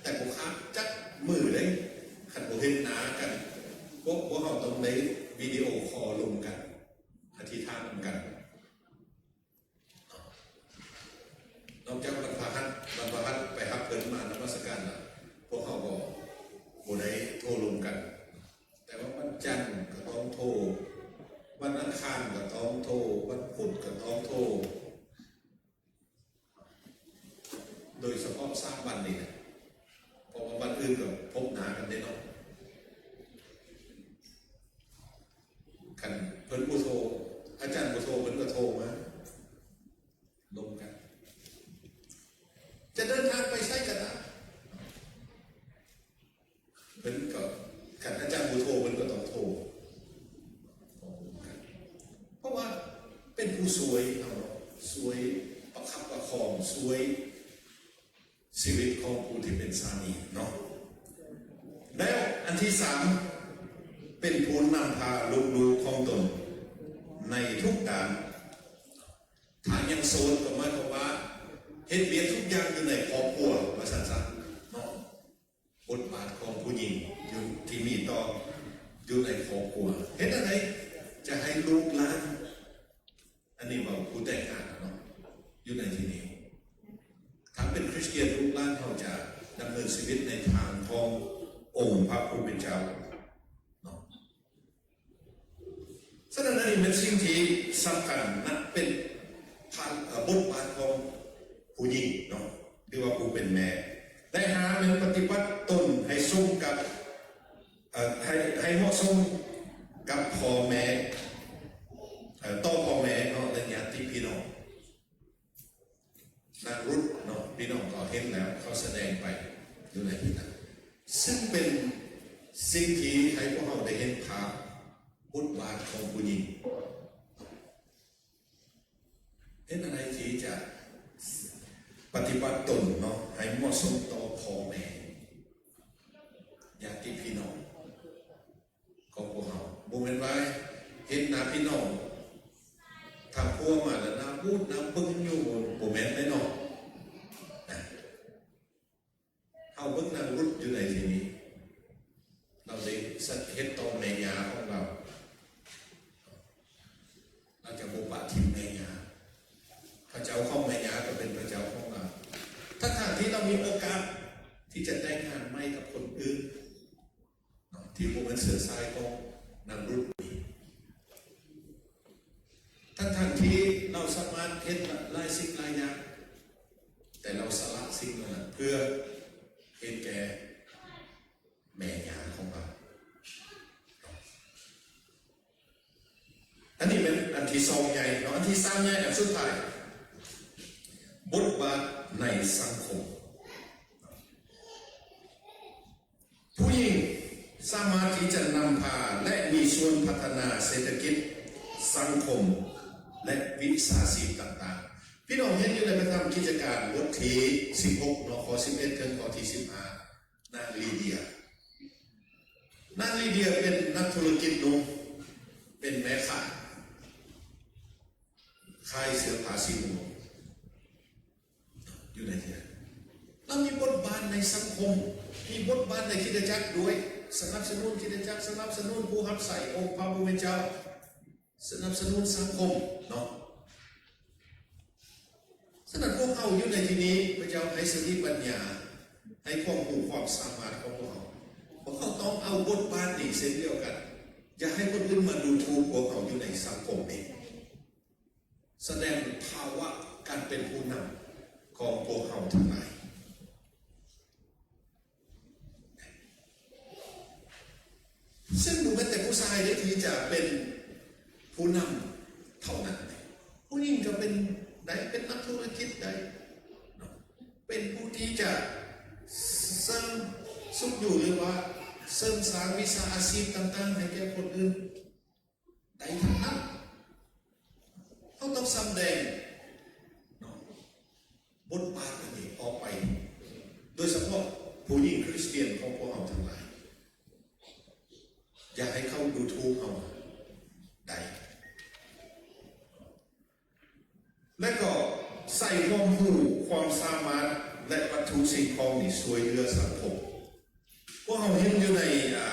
ແຕ່ບໍ່ຂາດຈັກມື້ເດ້ ຄັນບໍ່ເຫັນໜ້າກັນ. ພວກ ພວກເຮົາຕ້ອງໄດ້ວິດີໂອຄໍລົມກັນ ອະທິຖານນຳກັນ. ນອກຈາກວັນພະຫັດ ວັນພະຫັດໄປຮັບເພິ່ນມານະມັດສະການລະ ພວກເຮົາກໍບໍ່ໄດ້ໂທລົມກັນ. ແຕ່ວ່າວັນຈັນກໍຕ້ອງໂທ, ວັນອັງຄານກໍຕ້ອງໂທ, ວັນພຸດກໍຕ້ອງໂທ. ໂດຍສະເພາະສາມວັນນີ້ແຫຼະ ເພາະວ່າວັນອື່ນກໍພົບໜ້າກັນເດ້ເນາະ. ຄັນເພິ່ນບໍ່ໂທ, ອາຈານບໍ່ໂທ, ເພິ່ນກໍໂທມາລົມກັນ. ຈະເດີນທາງໄປໃສກໍຕາມ ເພິ່ນກໍ ຄັນອາຈານບໍ່ໂທ ເພິ່ນກໍຕ້ອງໂທ ເພາະວ່າເປັນຜູ້ຊ່ວຍເຮົາເນາະ, ຊ່ວຍປະຄັບປະຄອງ, ຊ່ວຍຊີວິດຂອງຜູ້ທີ່ເປັນສາມີເນາະ. ແລ້ວອັນ ທີສາມ ເປັນຜູ້ນຳພາລູກໆຂອງຕົນໃນທຸກດ້ານ. ຖ້າຍັງໂສດກໍໝາຍຄວາມວ່າເຮັດວຽກທຸກຢ່າງຢູ່ໃນຄອບຄົວວ່າຊັ້ນຊະເນາະ. ບົດບາດຂອງຜູ້ຍິງຢູ່ ທີ່ມີຕໍ່ຢູ່ໃນຄອບຄົວ ເຮັດແນວໃດຈະໃຫ້ລູກຫຼານ ອັນນີ້ເວົ້າຜູ້ແຕ່ງງານເນາະ ຢູ່ໃນທີ່ນີ້ ຖ້າເປັນຄຣິສຕຽນ ລູກຫຼານເຮົາຈະດຳເນີນຊີວິດໃນທາງຂອງອົງພະຜູ້ເປັນເຈົ້າເນາະ. ສະນັ້ນ ອັນນີ້ເປັນສິ່ງທີ່ສຳຄັນນະ ເປັນພາ ເອີ ບົດບາດຂອງຜູ້ຍິງເນາະ ຫຼືວ່າຜູ້ເປັນແມ່. ແລະ ຫ້າ ແມ່ນປະຕິບັດຕົນໃຫ້ສົມກັບ ເອີ ໃຫ້ ໃຫ້ເໝາະສົມກັບພໍ່ແມ່ ເອີ ຕໍ່ພໍ່ແມ່ເນາະ ແລະ ຍາດຕິພີ່ນ້ອງ. ນາງຣຸດເນາະ ພີ່ນ້ອງກໍເຫັນແລ້ວ ເຂົາສະແດງໄປຢູ່ໃນທີ່ນັ້ນ ຊຶ່ງເປັນສິ່ງທີ່ໃຫ້ພວກເຮົາໄດ້ເຫັນພາບບົດບາດຂອງຜູ້ຍິງ ເຮັດແນວໃດທີ່ຈະປະຕິບັດຕົນເນາະ ໃຫ້ເໝາະສົມຕໍ່ພໍ່ແມ່ ຍາດຕິພີ່ນ້ອງ ຂອງພວກເຮົາ ບໍ່ແມ່ນວ່າເຫັນໜ້າພີ່ນ້ອງທາງຄົວມາແລ້ວໜ້າບູດໜ້າບຶ້ງຢູ່ ບໍ່ແມ່ນເດ້ເນາະ. ເຮົາເບິ່ງນາງຣຸດຢູ່ໃນທີ່ນີ້ ລາວໄດ້ເຮັດຕໍ່ແມ່ຍ່າຂອງລາວ ລາວຈະບໍ່ປະຖິ້ມແມ່ຍ່າ ພະເຈົ້າຂອງແມ່ຍ່າກໍເປັນພະເຈົ້າຂອງລາວ ທັງໆທີ່ລາວມີໂອກາດທີ່ຈະແຕ່ງງານໃໝ່ກັບຄົນອື່ນ ເນາະ ທີ່ບໍ່ແມ່ນເຊື້ອສາຍຂອງນາງຣຸດນີ້ ທັງໆທີ່ລາວສາມາດເຮັດຫຼາຍສິ່ງຫຼາຍຢ່າງ ແຕ່ລາວສະຫຼະສິ່ງເຫຼົ່ານັ້ນເພື່ອເຫັນແກ່ແມ່ຍ່າຂອງລາວ. ອັນນີ້ແມ່ນອັນທີສອງໃຫຍ່ເນາະ ອັນທີສາມໃຫຍ່ ອັນສຸດທ້າຍ ບົດບາດໃນສັງຄົມ. ຜູ້ຍິງສາມາດທີ່ຈະນຳພາ ແລະ ມີສ່ວນພັດທະນາເສດຖະກິດ, ສັງຄົມ ແລະ ວິຊາຊີບຕ່າງໆ. ພີ່ນ້ອງເຫັນຢູ່ໃນພະທຳກິດຈະການບົດທີສິບຫົກເນາະ ຂໍ້ສິບເອັດເຖິງຂໍ້ທີສິບຫ້າ ນາງລີເດຍ ນາງລີເດຍເປັນນັກທຸລະກິດໜຸ່ມ ເປັນແມ່ຄ້າຂາຍເສື້ອຜ້າສີມ່ວງຢູ່ໃນທີ່ນັ້ນ. ລາວມີບົດບາດໃນສັງຄົມ, ມີບົດບາດໃນຄຣິສຕະຈັກດ້ວຍ, ສະໜັບສະໜູນຄຣິສຕະຈັກ, ສະໜັບສະໜູນຜູ້ຮັບໃຊ້ອົງພະຜູ້ເປັນເຈົ້າ. ສະໜັບສະໜູນສັງຄົມເນາະ. ສະນັ້ນ ພວກເຮົາຢູ່ໃນທີ່ນີ້ ພະເຈົ້າໃຫ້ສະຕິປັນຍາ, ໃຫ້ຄວາມຮູ້ຄວາມສາມາດຂອງພວກເຮົາ. ພວກເຮົາຕ້ອງເອົາບົດບາດນີ້ເຊັ່ນດຽວກັນ. ຢ່າໃຫ້ຄົນອື່ນມາດູຖູກພວກເຮົາຢູ່ໃນສັງຄົມນີ້. ສະແດງພາວະການເປັນຜູ້ນຳຂອງພວກເຮົາທັງຫຼາຍ. ເຊິ່ງບໍ່ແມ່ນແຕ່ຜູ້ຊາຍເດ້ທີ່ຈະເປັນຜູ້ນຳເທົ່ານັ້ນ, ຜູ້ຍິງກໍເປັນໄດ້, ເປັນນັກທຸລະກິດໄດ້ເນາະ, ເປັນຜູ້ທີ່ຈະເສີມຊຸກຍູ້ ຫຼືວ່າເສີມສ້າງວິຊາອາຊີບຕ່າງໆໃຫ້ແກ່ຄົນອື່ນ ໄດ້ທັງນັ້ນ. ເຮົາຕ້ອງສຳແດງເນາະ ບົດບາດອັນນີ້ອອກໄປ, ໂດຍສະເພາະຜູ້ຍິງຄຣິສຕຽນຂອງພວກເຮົາທັງຫຼາຍ. ຢ່າໃຫ້ເຂົາດູຖູກເຮົາໄດ້. ແລະກໍໃຊ້ຄວາມຮູ້, ຄວາມສາມາດ ແລະ ວັດຖຸສິ່ງຂອງນີ້ຊ່ວຍເຫຼືອສັງຄົມ. ພວກເຮົາເຫັນຢູ່ໃນ, ອ່າ,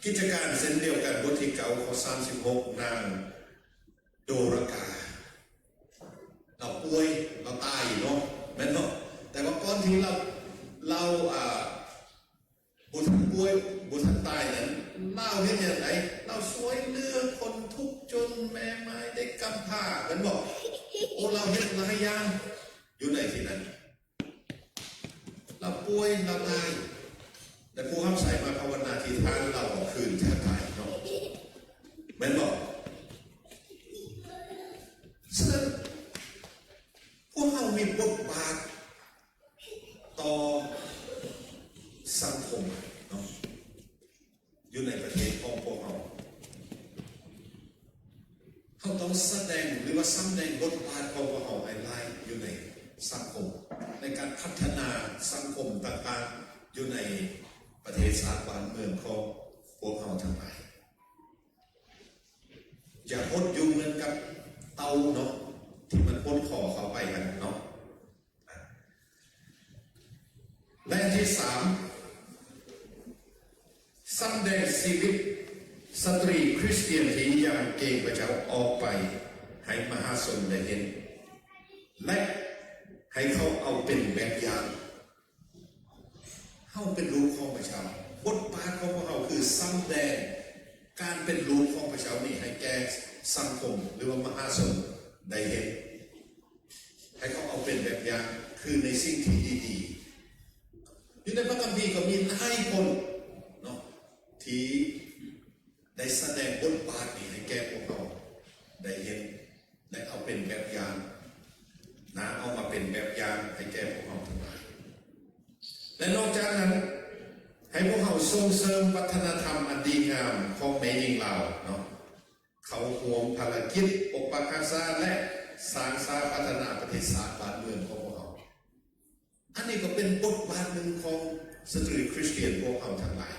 ກິດຈະການເຊັ່ນດຽວກັນ, ບົດທີເກົ້າ ຂໍ້ສາມສິບຫົກ, ນາງໂດຣາກາ ລາວປ່ວຍ, ລາວຕາຍເນາະ, ແມ່ນເນາະ? ແຕ່ວ່າກ່ອນທີ່ລາວ, ລາວ, ອ່າ, ບໍ່ທັນປ່ວຍ, ບໍ່ທັນຕາຍນັ້ນ, ລາວເຮັດຫຍັງໃດ? ລາວຊ່ວຍເຫຼືອຄົນທຸກຈົນ, ແມ່ໝ້າຍ, ເດັກກຳພ້າ, ແມ່ນບໍ່? ໂອ້, ລາວເຮັດຫຼາຍຢ່າງຢູ່ໃນທີ່ນັ້ນ. ລາວປ່ວຍ, ລາວຕາຍ, ແຕ່ຜູ້ຮັບໃຊ້ມາພາວະນາອະທິຖານ, ລາວກໍຄືນຈາກຕາຍເນາະ, ແມ່ນບໍ່? ສະນັ້ນ, ພວກເຮົາມີບົດບາດ ຕໍ່ສັງຄົມເນາະ ຢູ່ໃນປະເທດຂອງພວກເຮົາ. ເຮົາຕ້ອງສະແດງ ຫຼືວ່າສຳແດງບົດບາດຂອງພວກເຮົາໃຫ້ຫຼາຍຢູ່ໃນສັງຄົມ, ໃນການພັດທະນາສັງຄົມຕ່າງໆຢູ່ໃນ ປະເທດຊາດບ້ານເມືອງຂອງພວກເຮົາທັງຫຼາຍ. ຢ່າຫົດຢູ່ເໝືອນກັບເຕົ່າເນາະ ທີ່ມັນຫົດຄໍເຂົ້າໄປຫັ້ນເນາະ. ແລະອັນທີສາມ ສຳແດງຊີວິດສະຕຣີຄຣິສຕຽນທີ່ຍຳເກງພະເຈົ້າອອກໄປໃຫ້ມະຫາຊົນໄດ້ເຫັນ ແລະໃຫ້ເຂົາເອົາເປັນແບບຢ່າງ. ເຮົາເປັນລູກຂອງພະເຈົ້າ, ບົດບາດຂອງພວກເຮົາຄືສຳແດງການເປັນລູກຂອງພະເຈົ້ານີ້ໃຫ້ແກ່ສັງຄົມ ຫຼືວ່າມະຫາຊົນໄດ້ເຫັນ, ໃຫ້ເຂົາເອົາເປັນແບບຢ່າງ ຄືໃນສິ່ງທີ່ດີໆ. ຢູ່ໃນພະຄຳພີກໍມີຫຼາຍຄົນເນາະ ທີ່ໄດ້ສະແດງບົດບາດນີ້ໃຫ້ແກ່ພວກເຮົາໄດ້ເຫັນ ແລະເອົາເປັນແບບຢ່າງນະ, ເອົາມາເປັນແບບຢ່າງໃຫ້ແກ່ພວກເຮົາທັງຫຼາຍ. ແລະນອກຈາກນັ້ນ ໃຫ້ພວກເຮົາສົ່ງເສີມວັດທະນະທຳອັນດີງາມຂອງແມ່ຍິງລາວເນາະ, ເຂົ້າຮ່ວມພາລະກິດປົກປັກຮັກສາ ແລະສ້າງສາພັດທະນາປະເທດຊາດບ້ານເມືອງຂອງພວກເຮົາ. ອັນນີ້ກໍເປັນບົດບາດໜຶ່ງຂອງສະຕຣີຄຣິສຕຽນພວກເຮົາທັງຫຼາຍ.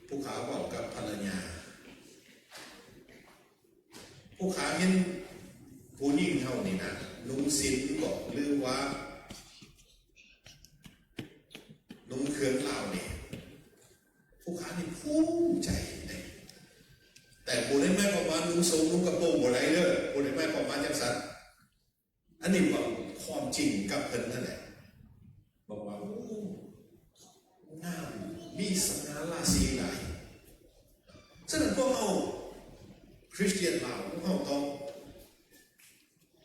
ຜູ້ຂ້າເວົ້າກັບພັນລະຍາ, ຜູ້ຂ້າເຫັນຜູ້ຍິງເຮົານີ້ນະ ນຸ່ງສິ້ນບໍ ຫຼືວ່ານຸ່ງເຄື່ອງລາວນີ້ ຜູ້ຂ້ານີ້ພູມໃຈເດ້. ແຕ່ບໍ່ໄດ້ໝາຍຄວາມວ່ານຸ່ງໂສ້ງນຸ່ງກະໂປງບໍ່ໄດ້ເດີ, ບໍ່ໄດ້ໝາຍຄວາມວ່າຈັ່ງຊັ້ນ. ອັນນີ້ເວົ້າຄວາມຈິງກັບເພິ່ນນັ້ນແຫຼະ, ບອກວ່າ ໂອ້ ງາມ ມີສະຫງ່າລາສີຫຼາຍ. ສະນັ້ນພວກເຮົາຄຣິສຕຽນລາວ ພວກເຮົາຕ້ອງ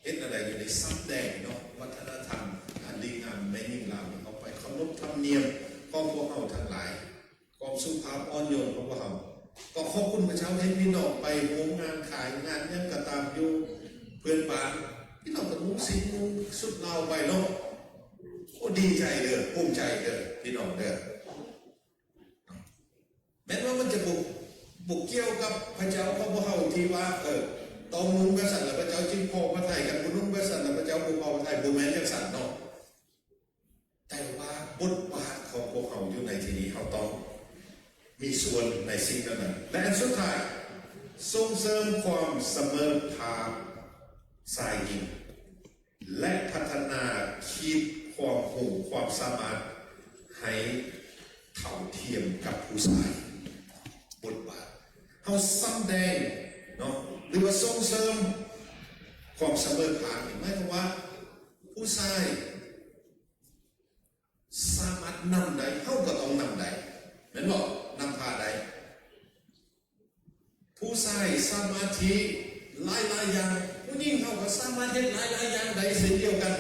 ເຮັດແນວໃດຢູ່ໃນສຳແດງເນາະ ວັດທະນະທຳອັນດີງາມແມ່ຍິງລາວອອກໄປ, ເຄົາລົບທຳນຽມຂອງພວກເຮົາທັງຫຼາຍ. ຄວາມສຸພາບອ່ອນໂຍນຂອງພວກເຮົາ. ກໍຂອບຄຸນພະເຈົ້າ ເຫັນພີ່ນ້ອງໄປໂຮມງານຂາຍງານຫຍັງກໍຕາມ ຢູ່ເພື່ອນບ້ານ ພີ່ນ້ອງກໍນຸ່ງສິ້ນນຸ່ງຊຸດລາວໄປເນາະ. ໂອ້ ດີໃຈເດີ ພູມໃຈເດີ ພີ່ນ້ອງເດີ. ແມ່ນວ່າມັນຈະບໍ່ ບໍ່ກ່ຽວກັບພະເຈົ້າຂອງພວກເຮົາທີ່ວ່າ ເອີ ຕ້ອງນຸ່ງແບບຊັ້ນ ແລ້ວພະເຈົ້າຈຶ່ງພໍພະໄທ, ຄັນບໍ່ນຸ່ງແບບຊັ້ນ ແລ້ວພະເຈົ້າບໍ່ພໍພະໄທ, ບໍ່ແມ່ນຈັ່ງຊັ້ນເນາະ. ແຕ່ວ່າບົດບາດຂອງພວກເຮົາຢູ່ໃນທີ່ນີ້ ເຮົາຕ້ອງມີສ່ວນໃນສິ່ງເຫຼົ່ານັ້ນ. ແລະອັນສຸດທ້າຍ, ສົ່ງເສີມຄວາມສະເໝີພາບຊາຍຍິງ ແລະພັດທະນາຂີດຄວາມຮູ້ຄວາມສາມາດໃຫ້ເທົ່າທຽມກັບຜູ້ຊາຍ. ບົດບາດ ເຮົາສຳແດງເນາະ ຫຼືວ່າສົ່ງເສີມຄວາມສະເໝີພາບນີ້ ໝາຍຄວາມວ່າ ຜູ້ຊາຍສາມາດນຳໄດ້ ເຮົາກໍຕ້ອງນຳໄດ້ ແມ່ນບໍ່? ນຳພາໄດ້. ຜູ້ຊາຍສາມາດທີ່ຫຼາຍໆຢ່າງ ຜູ້ຍິງເຮົາກໍສາມາດເຮັດຫຼາຍໆຢ່າງໄດ້ເຊັ່ນດຽວກັນ.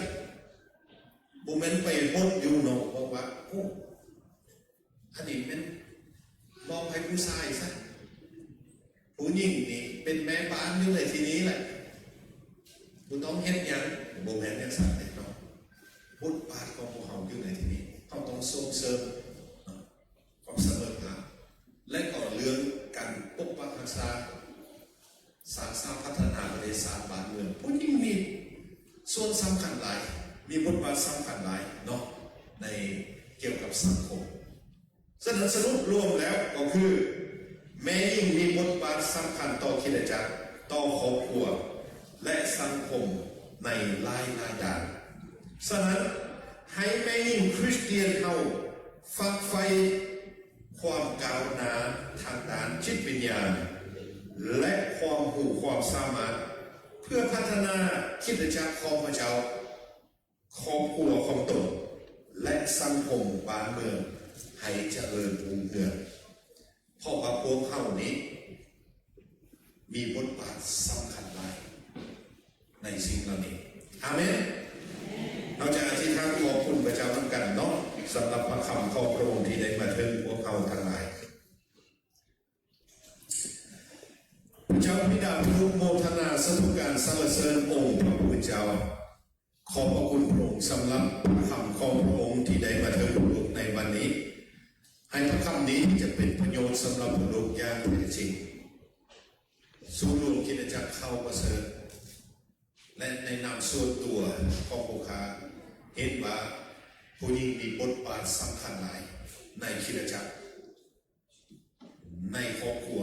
ບໍ່ແມ່ນໄປຫົດຢູ່ເນາະ ບອກວ່າ ໂອ້ ອັນນີ້ແມ່ນມອບໃຫ້ຜູ້ຊາຍຊະ, ຜູ້ຍິງນີ້ເປັນແມ່ບ້ານຢູ່ໃນທີ່ນີ້ແຫຼະ ບໍ່ຕ້ອງເຮັດຫຍັງ. ບໍ່ແມ່ນຈັ່ງຊັ້ນເດ້ເນາະ. ບົດບາດຂອງພວກເຮົາຢູ່ໃນທີ່ນີ້ ເຮົາຕ້ອງສົ່ງເສີມເນາະ ຄວາມສະເໝີພາບ ແລະກໍເລື່ອງການປົກປັກຮັກສາ ສ້າງສາພັດທະນາປະເທດຊາດບ້ານເມືອງ. ຜູ້ຍິງມີສ່ວນສຳຄັນຫຼາຍ ມີບົດບາດສຳຄັນຫຼາຍເນາະ ໃນ ກ່ຽວກັບສັງຄົມ. ສະນັ້ນສະຫຼຸບລວມແລ້ວກໍຄື ແມ່ຍິງມີບົດບາດສຳຄັນຕໍ່ຄຣິສຕະຈັກ, ຕໍ່ຄອບຄົວ ແລະສັງຄົມໃນຫຼາຍໆດ້ານ. ສະນັ້ນໃຫ້ແມ່ຍິງຄຣິສຕຽນເຮົາຝັກໃຝ່ຄວາມກ້າວໜ້າທາງດ້ານຈິດວິນຍານ ແລະຄວາມຮູ້ຄວາມສາມາດ ເພື່ອພັດທະນາຄຣິສຕະຈັກຂອງພະເຈົ້າ, ຄອບຄົວຂອງຕົນ ແລະສັງຄົມບ້ານເມືອງໃຫ້ຈະເລີນຮຸ່ງເຮືອງ. ເພາະວ່າພວກເຮົານີ້ມີບົດບາດສຳຄັນຫຼາຍໃນສິ່ງເຫຼົ່ານີ້. ອາເມນ. ເຮົາຈະອະທິຖານຂອບຄຸນພະເຈົ້ານຳກັນເນາະ ສຳລັບພະຄຳຂອງພະອົງທີ່ໄດ້ມາເຖິງພວກເຮົາທັງຫຼາຍ. ພະເຈົ້າບິດາຜູ້ໂມທະນາສາທຸການສັນລະເສີນອົງພະຜູ້ເປັນເຈົ້າ. ຂອບພະຄຸນພະອົງສຳລັບພະຄຳຂອງພະອົງທີ່ໄດ້ມາເຖິງລູກໃນວັນນີ້. ໃຫ້ພະຄຳນີ້ຈະເປັນປະໂຫຍດສຳລັບລູກຢ່າງແທ້ຈິງ. ສູນລວມຄຣິສຕະຈັກຂ່າວປະເສີດ ແລະໃນນາມສ່ວນຕົວຂອງພວກຂ້າ ເຫັນວ່າ ຜູ້ຍິງມີບົດບາດສຳຄັນຫຼາຍໃນຄຣິສຕະຈັກ, ໃນຄອບຄົວ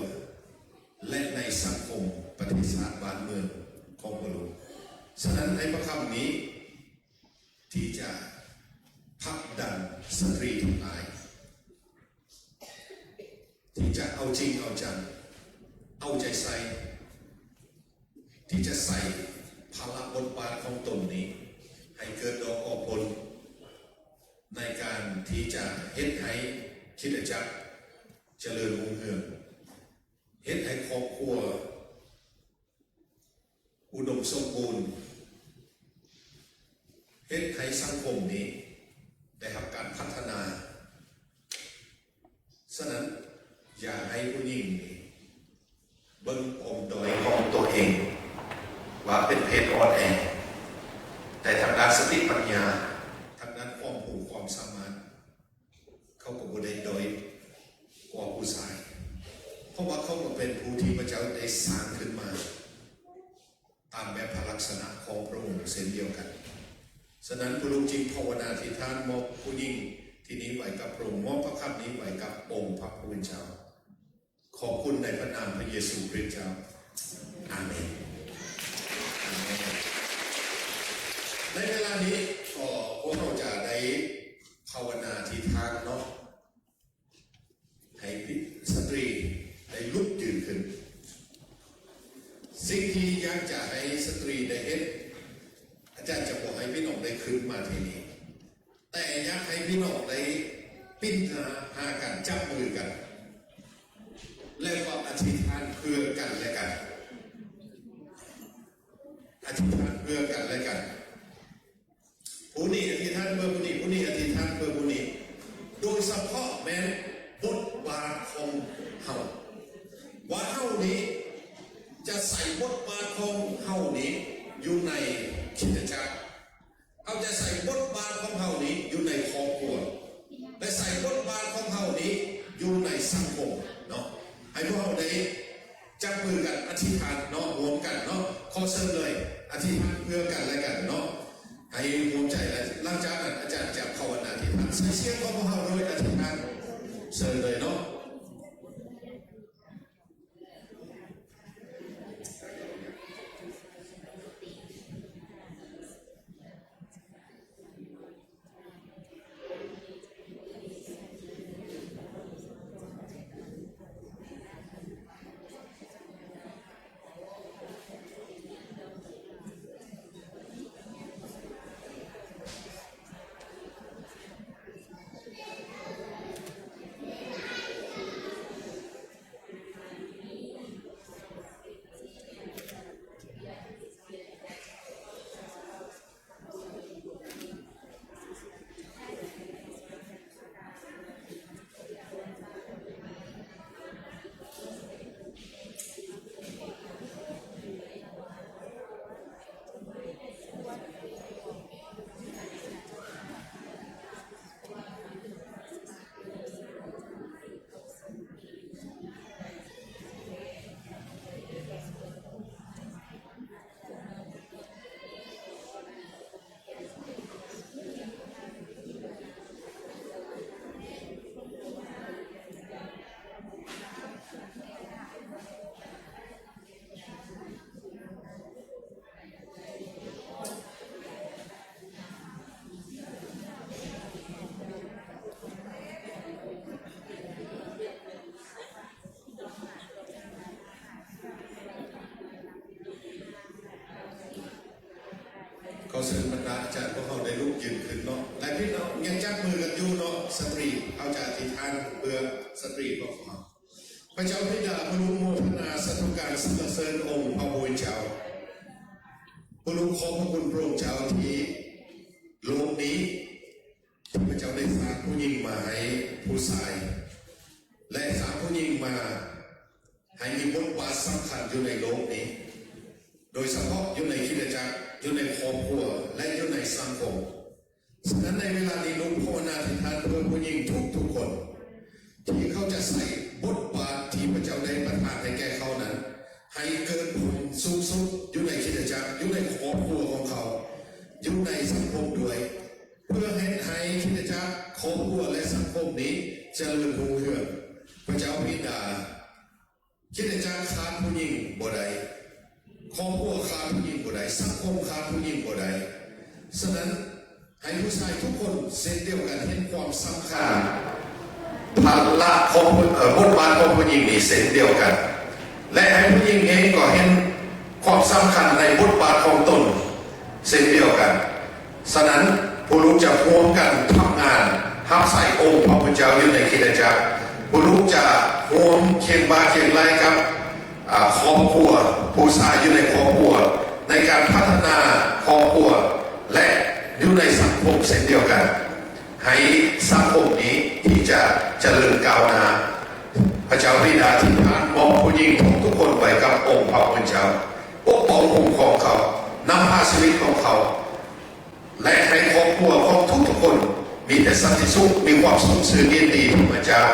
ແລະ ໃນສັງຄົມປະເທດຊາດບ້ານເມືອງຂອງພວກເຮົາ. ສະນັ້ນໃນພະຄ່ຳນີ້ ທີ່ຈະຜັກດັນສະຕຣີທັງຫຼາຍ ທີ່ຈະເອົາຈິງເອົາຈັງ ເອົາໃຈໃສ່ ທີ່ຈະໃສ່ພາລະບົດບາດຂອງຕົນນີ້ໃຫ້ເກີດດອກອອກຜົນ ໃນການທີ່ຈະເຮັດໃຫ້ຄຣິສຕະຈັກຈະເລີນຮຸ່ງເຮືອງ, ເຮັດໃຫ້ຄອບຄົວ ອຸດົມສົມບູນ, ເຮັດໃຫ້ສັງຄົມນີ້ໄດ້ຮັບການພັດທະນາ. ສະນັ້ນ, ຢ່າໃຫ້ຜູ້ຍິງນີ້ເບິ່ງປອມດ້ອຍຂອງຕົວເອງວ່າເປັນເພດອ່ອນແອ, ແຕ່ທາງດ້ານສະຕິປັນຍາ, ທາງດ້ານຄວາມຮູ້ຄວາມສາມາດ, ເຂົາກໍບໍ່ໄດ້ດ້ອຍກວ່າຜູ້ຊາຍ, ເພາະວ່າເຂົາກໍເປັນຜູ້ທີ່ພະເຈົ້າໄດ້ສ້າງຂຶ້ນມາຕາມແບບພະລັກສະນະຂອງພະອົງເຊັ່ນດຽວກັນ. ສະນັ້ນ, ພວກລູກຈຶ່ງພາວະນາອະທິຖານມອບຜູ້ຍິງທີ່ນີ້ໄວ້ກັບພະອົງ, ມອບພະຄຳນີ້ໄວ້ກັບອົງພະຜູ້ເປັນເຈົ້າ. ຂອບຄຸນໃນພະນາມພະເຢຊູຄຣິສເຈົ້າ. ອາເມນ. ອາເມນ. ໃນເວລານີ້ກໍພວກເຮົາຈະໄດ້ພາວະນາອະທິຖານເນາະ, ໃຫ້ສະຕຣີໄດ້ລຸກຢືນຂຶ້ນ. ສິ່ງທີ່ຢາກຈະໃຫ້ສະຕຣີໄດ້ເຮັດ, ອາຈານຈະບໍ່ໃຫ້ພີ່ນ້ອງໄດ້ຂຶ້ນມາທີ່ນີ້, ແຕ່ຢາກໃຫ້ພີ່ນ້ອງໄດ້ປິ່ນໜ້າຫາກັນ, ຈັບມືກັນ ແລ້ວກໍອະທິຖານເພື່ອກັນແລະກັນ. ອະທິຖານເພື່ອກັນແລະກັນ. ຜູ້ນີ້ອະທິຖານເພື່ອຜູ້ນີ້, ຜູ້ນີ້ອະທິຖານເພື່ອຜູ້ນີ້. ໂດຍສະເພາະແມ່ນບົດບາດຂອງເຮົາ, ວ່າເຮົານີ້ຈະໃສ່ບົດບາດຂອງເຮົານີ້ຢູ່ໃນຄຣິສຕະຈັກ. ເຮົາຈະໃສ່ບົດບາດຂອງເຮົານີ້ຢູ່ໃນຄອບຄົວ ແລະ ໃສ່ບົດບາດຂອງເຮົານີ້ຢູ່ໃນສັງຄົມເນາະ. ໃຫ້ພວກເຮົາໄດ້ຈັບມືກັນອະທິຖານເນາະ, ຮ່ວມກັນເນາະ. ຂໍເຊີນເລີຍ, ອະທິຖານເພື່ອກັນແລະກັນເນາະ. ໃຫ້ຮ່ວມໃຈ ແລະ ຫຼັງຈາກນັ້ນອາຈານຈະພາວະນາອະທິຖານ. ໃສ່ສຽງຂອງພວກເຮົາໂດຍອະທິຖານ. ເຊີນເລີຍເນາະ. ຂໍເຊີນບັນດາອາຈານພວກເຮົາໄດ້ລຸກຢືນຂຶ້ນເນາະ ແລະ ພີ່ນ້ອງຍັງຈັບມືກັນຢູ່ເນາະ. ສະຕຣີ ເຮົາຈະອະທິຖານເພື່ອສະຕຣີຂອງເຮົາ. ພະເຈົ້າບິດາ, ພວກລູກໂມທະນາສາທຸການສັນລະເສີນອົງພະຜູ້ເປັນເຈົ້າ. ພວກລູກຂອບພະຄຸນພະອົງເຈົ້າທີ່ໂລກນີ້ ທີ່ພະເຈົ້າໄດ້ສ້າງຜູ້ຍິງມາໃຫ້ຜູ້ຊາຍ ແລະ ສ້າງຜູ້ຍິງມາໃຫ້ມີບົດບາດສຳຄັນຢູ່ໃນໂລກນີ້, ໂດຍສະເພາະຢູ່ໃນຄຣິສຕະຈັກ, ຢູ່ໃນຄອບຄົວ ແລະ ຢູ່ໃນສັງຄົມ. ສະນັ້ນໃນເວລານີ້ ລູກພາວະນາອະທິຖານເພື່ອຜູ້ຍິງທຸກໆຄົນ ທີ່ເຂົາຈະໃສ່ບົດບາດທີ່ພະເຈົ້າໄດ້ປະທານໃຫ້ແກ່ເຂົານັ້ນ ໃຫ້ເກີດຜົນສູງສຸດຢູ່ໃນຄຣິສຕະຈັກ, ຢູ່ໃນຄອບຄົວຂອງເຂົາ, ຢູ່ໃນສັງຄົມດ້ວຍ. ເພື່ອເຮັດໃຫ້ຄຣິສ ຈະເລີນຮຸ່ງເຮືອງ. ພະເຈົ້າບິດາ, ຄຣິສຕະຈັກຂາດຜູ້ຍິງບໍ່ໄດ້, ຄອບຄົວຂາດຜູ້ຍິງບໍ່ໄດ້, ສັງຄົມຂາດຜູ້ຍິງບໍ່ໄດ້. ສະນັ້ນ, ໃຫ້ຜູ້ຊາຍທຸກຄົນເຊັ່ນດຽວກັນເຫັນຄວາມສຳຄັນ ພາລະຂອງຜູ້ ເອີ ບົດບາດຂອງຜູ້ຍິງນີ້ເຊັ່ນດຽວກັນ ແລະ ໃຫ້ຜູ້ຍິງເອງກໍເຫັນຄວາມສຳຄັນໃນບົດບາດຂອງຕົນເຊັ່ນດຽວກັນ. ສະນັ້ນ, ພວກລູກຈະຮ່ວມກັນທຳງານຮັບໃຊ້ອົງພະຜູ້ເຈົ້າຢູ່ໃນຄຣິສຕະຈັກ. ພວກລູກຈະຮ່ວມຄຽງບ່າຄຽງໄຫຼ່ກັບ ອາ ຄອບຄົວ, ຜູ້ຊາຍຢູ່ໃນຄອບຄົວ, ໃນການພັດທະນາຄອບຄົວ ແລະ ຢູ່ໃນສັງຄົມເຊັ່ນດຽວກັນ, ໃຫ້ສັງຄົມນີ້ທີ່ຈະຈະເລີນກ້າວໜ້າ. ພະເຈົ້າບິດາທິດຖານມອບຜູ້ຍິງທຸກໆຄົນໄວ້ກັບອົງພະຜູ້ເຈົ້າ, ປົກປ້ອງຄຸ້ມຄອງເຂົາ, ນຳພາຊີວິດຂອງເຂົາ ແລະ ໃຫ້ຄອບຄົວຂອງທຸກໆຄົນມີແຕ່ສັນຕິສຸກ, ມີຄວາມສຸກຊື່ຍິນດີທີ່ມາຈາກ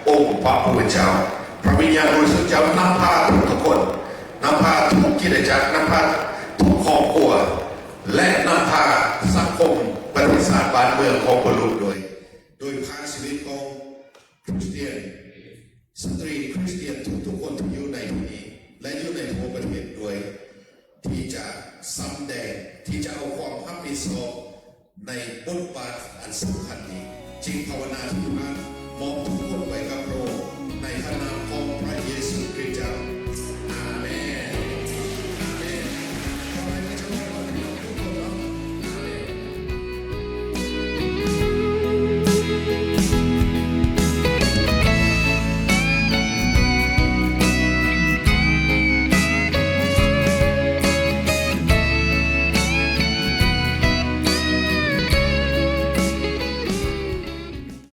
ອົງພະຜູ້ເປັນເຈົ້າ. ພະວິນຍານບໍລິສຸດເຈົ້ານຳພາທຸກໆຄົນ, ນຳພາທຸກຄຣິສຕະຈັກ, ນຳພາທຸກຄອບຄົວ ແລະ ນຳພາສັງຄົມ, ປະເທດຊາດ, ບ້ານເມືອງຂອງພວກລູກໂດຍ, ໂດຍຜ່ານຊີວິດຂອງຄຣິສຕຽນ ສະຕຣີຄຣິສຕຽນທຸກໆຄົນທີ່ຢູ່ໃນທີ່ນີ້ ແລະ ຢູ່ໃນທົ່ວປະເທດດ້ວຍ ທີ່ຈະສຳແດງ, ທີ່ຈະເອົາຄວາມຮັບຜິດຊອບໃນບົດບາດອັນສຳຄັນນີ້. ຈຶ່ງພາວະນາທີ່ມາມອບທຸກຄົນໄວ້ກັບພະອົງ ໃນພະນາມຂອງພະເຢຊູຄຣິສເຈົ້າ. ອາເມນ.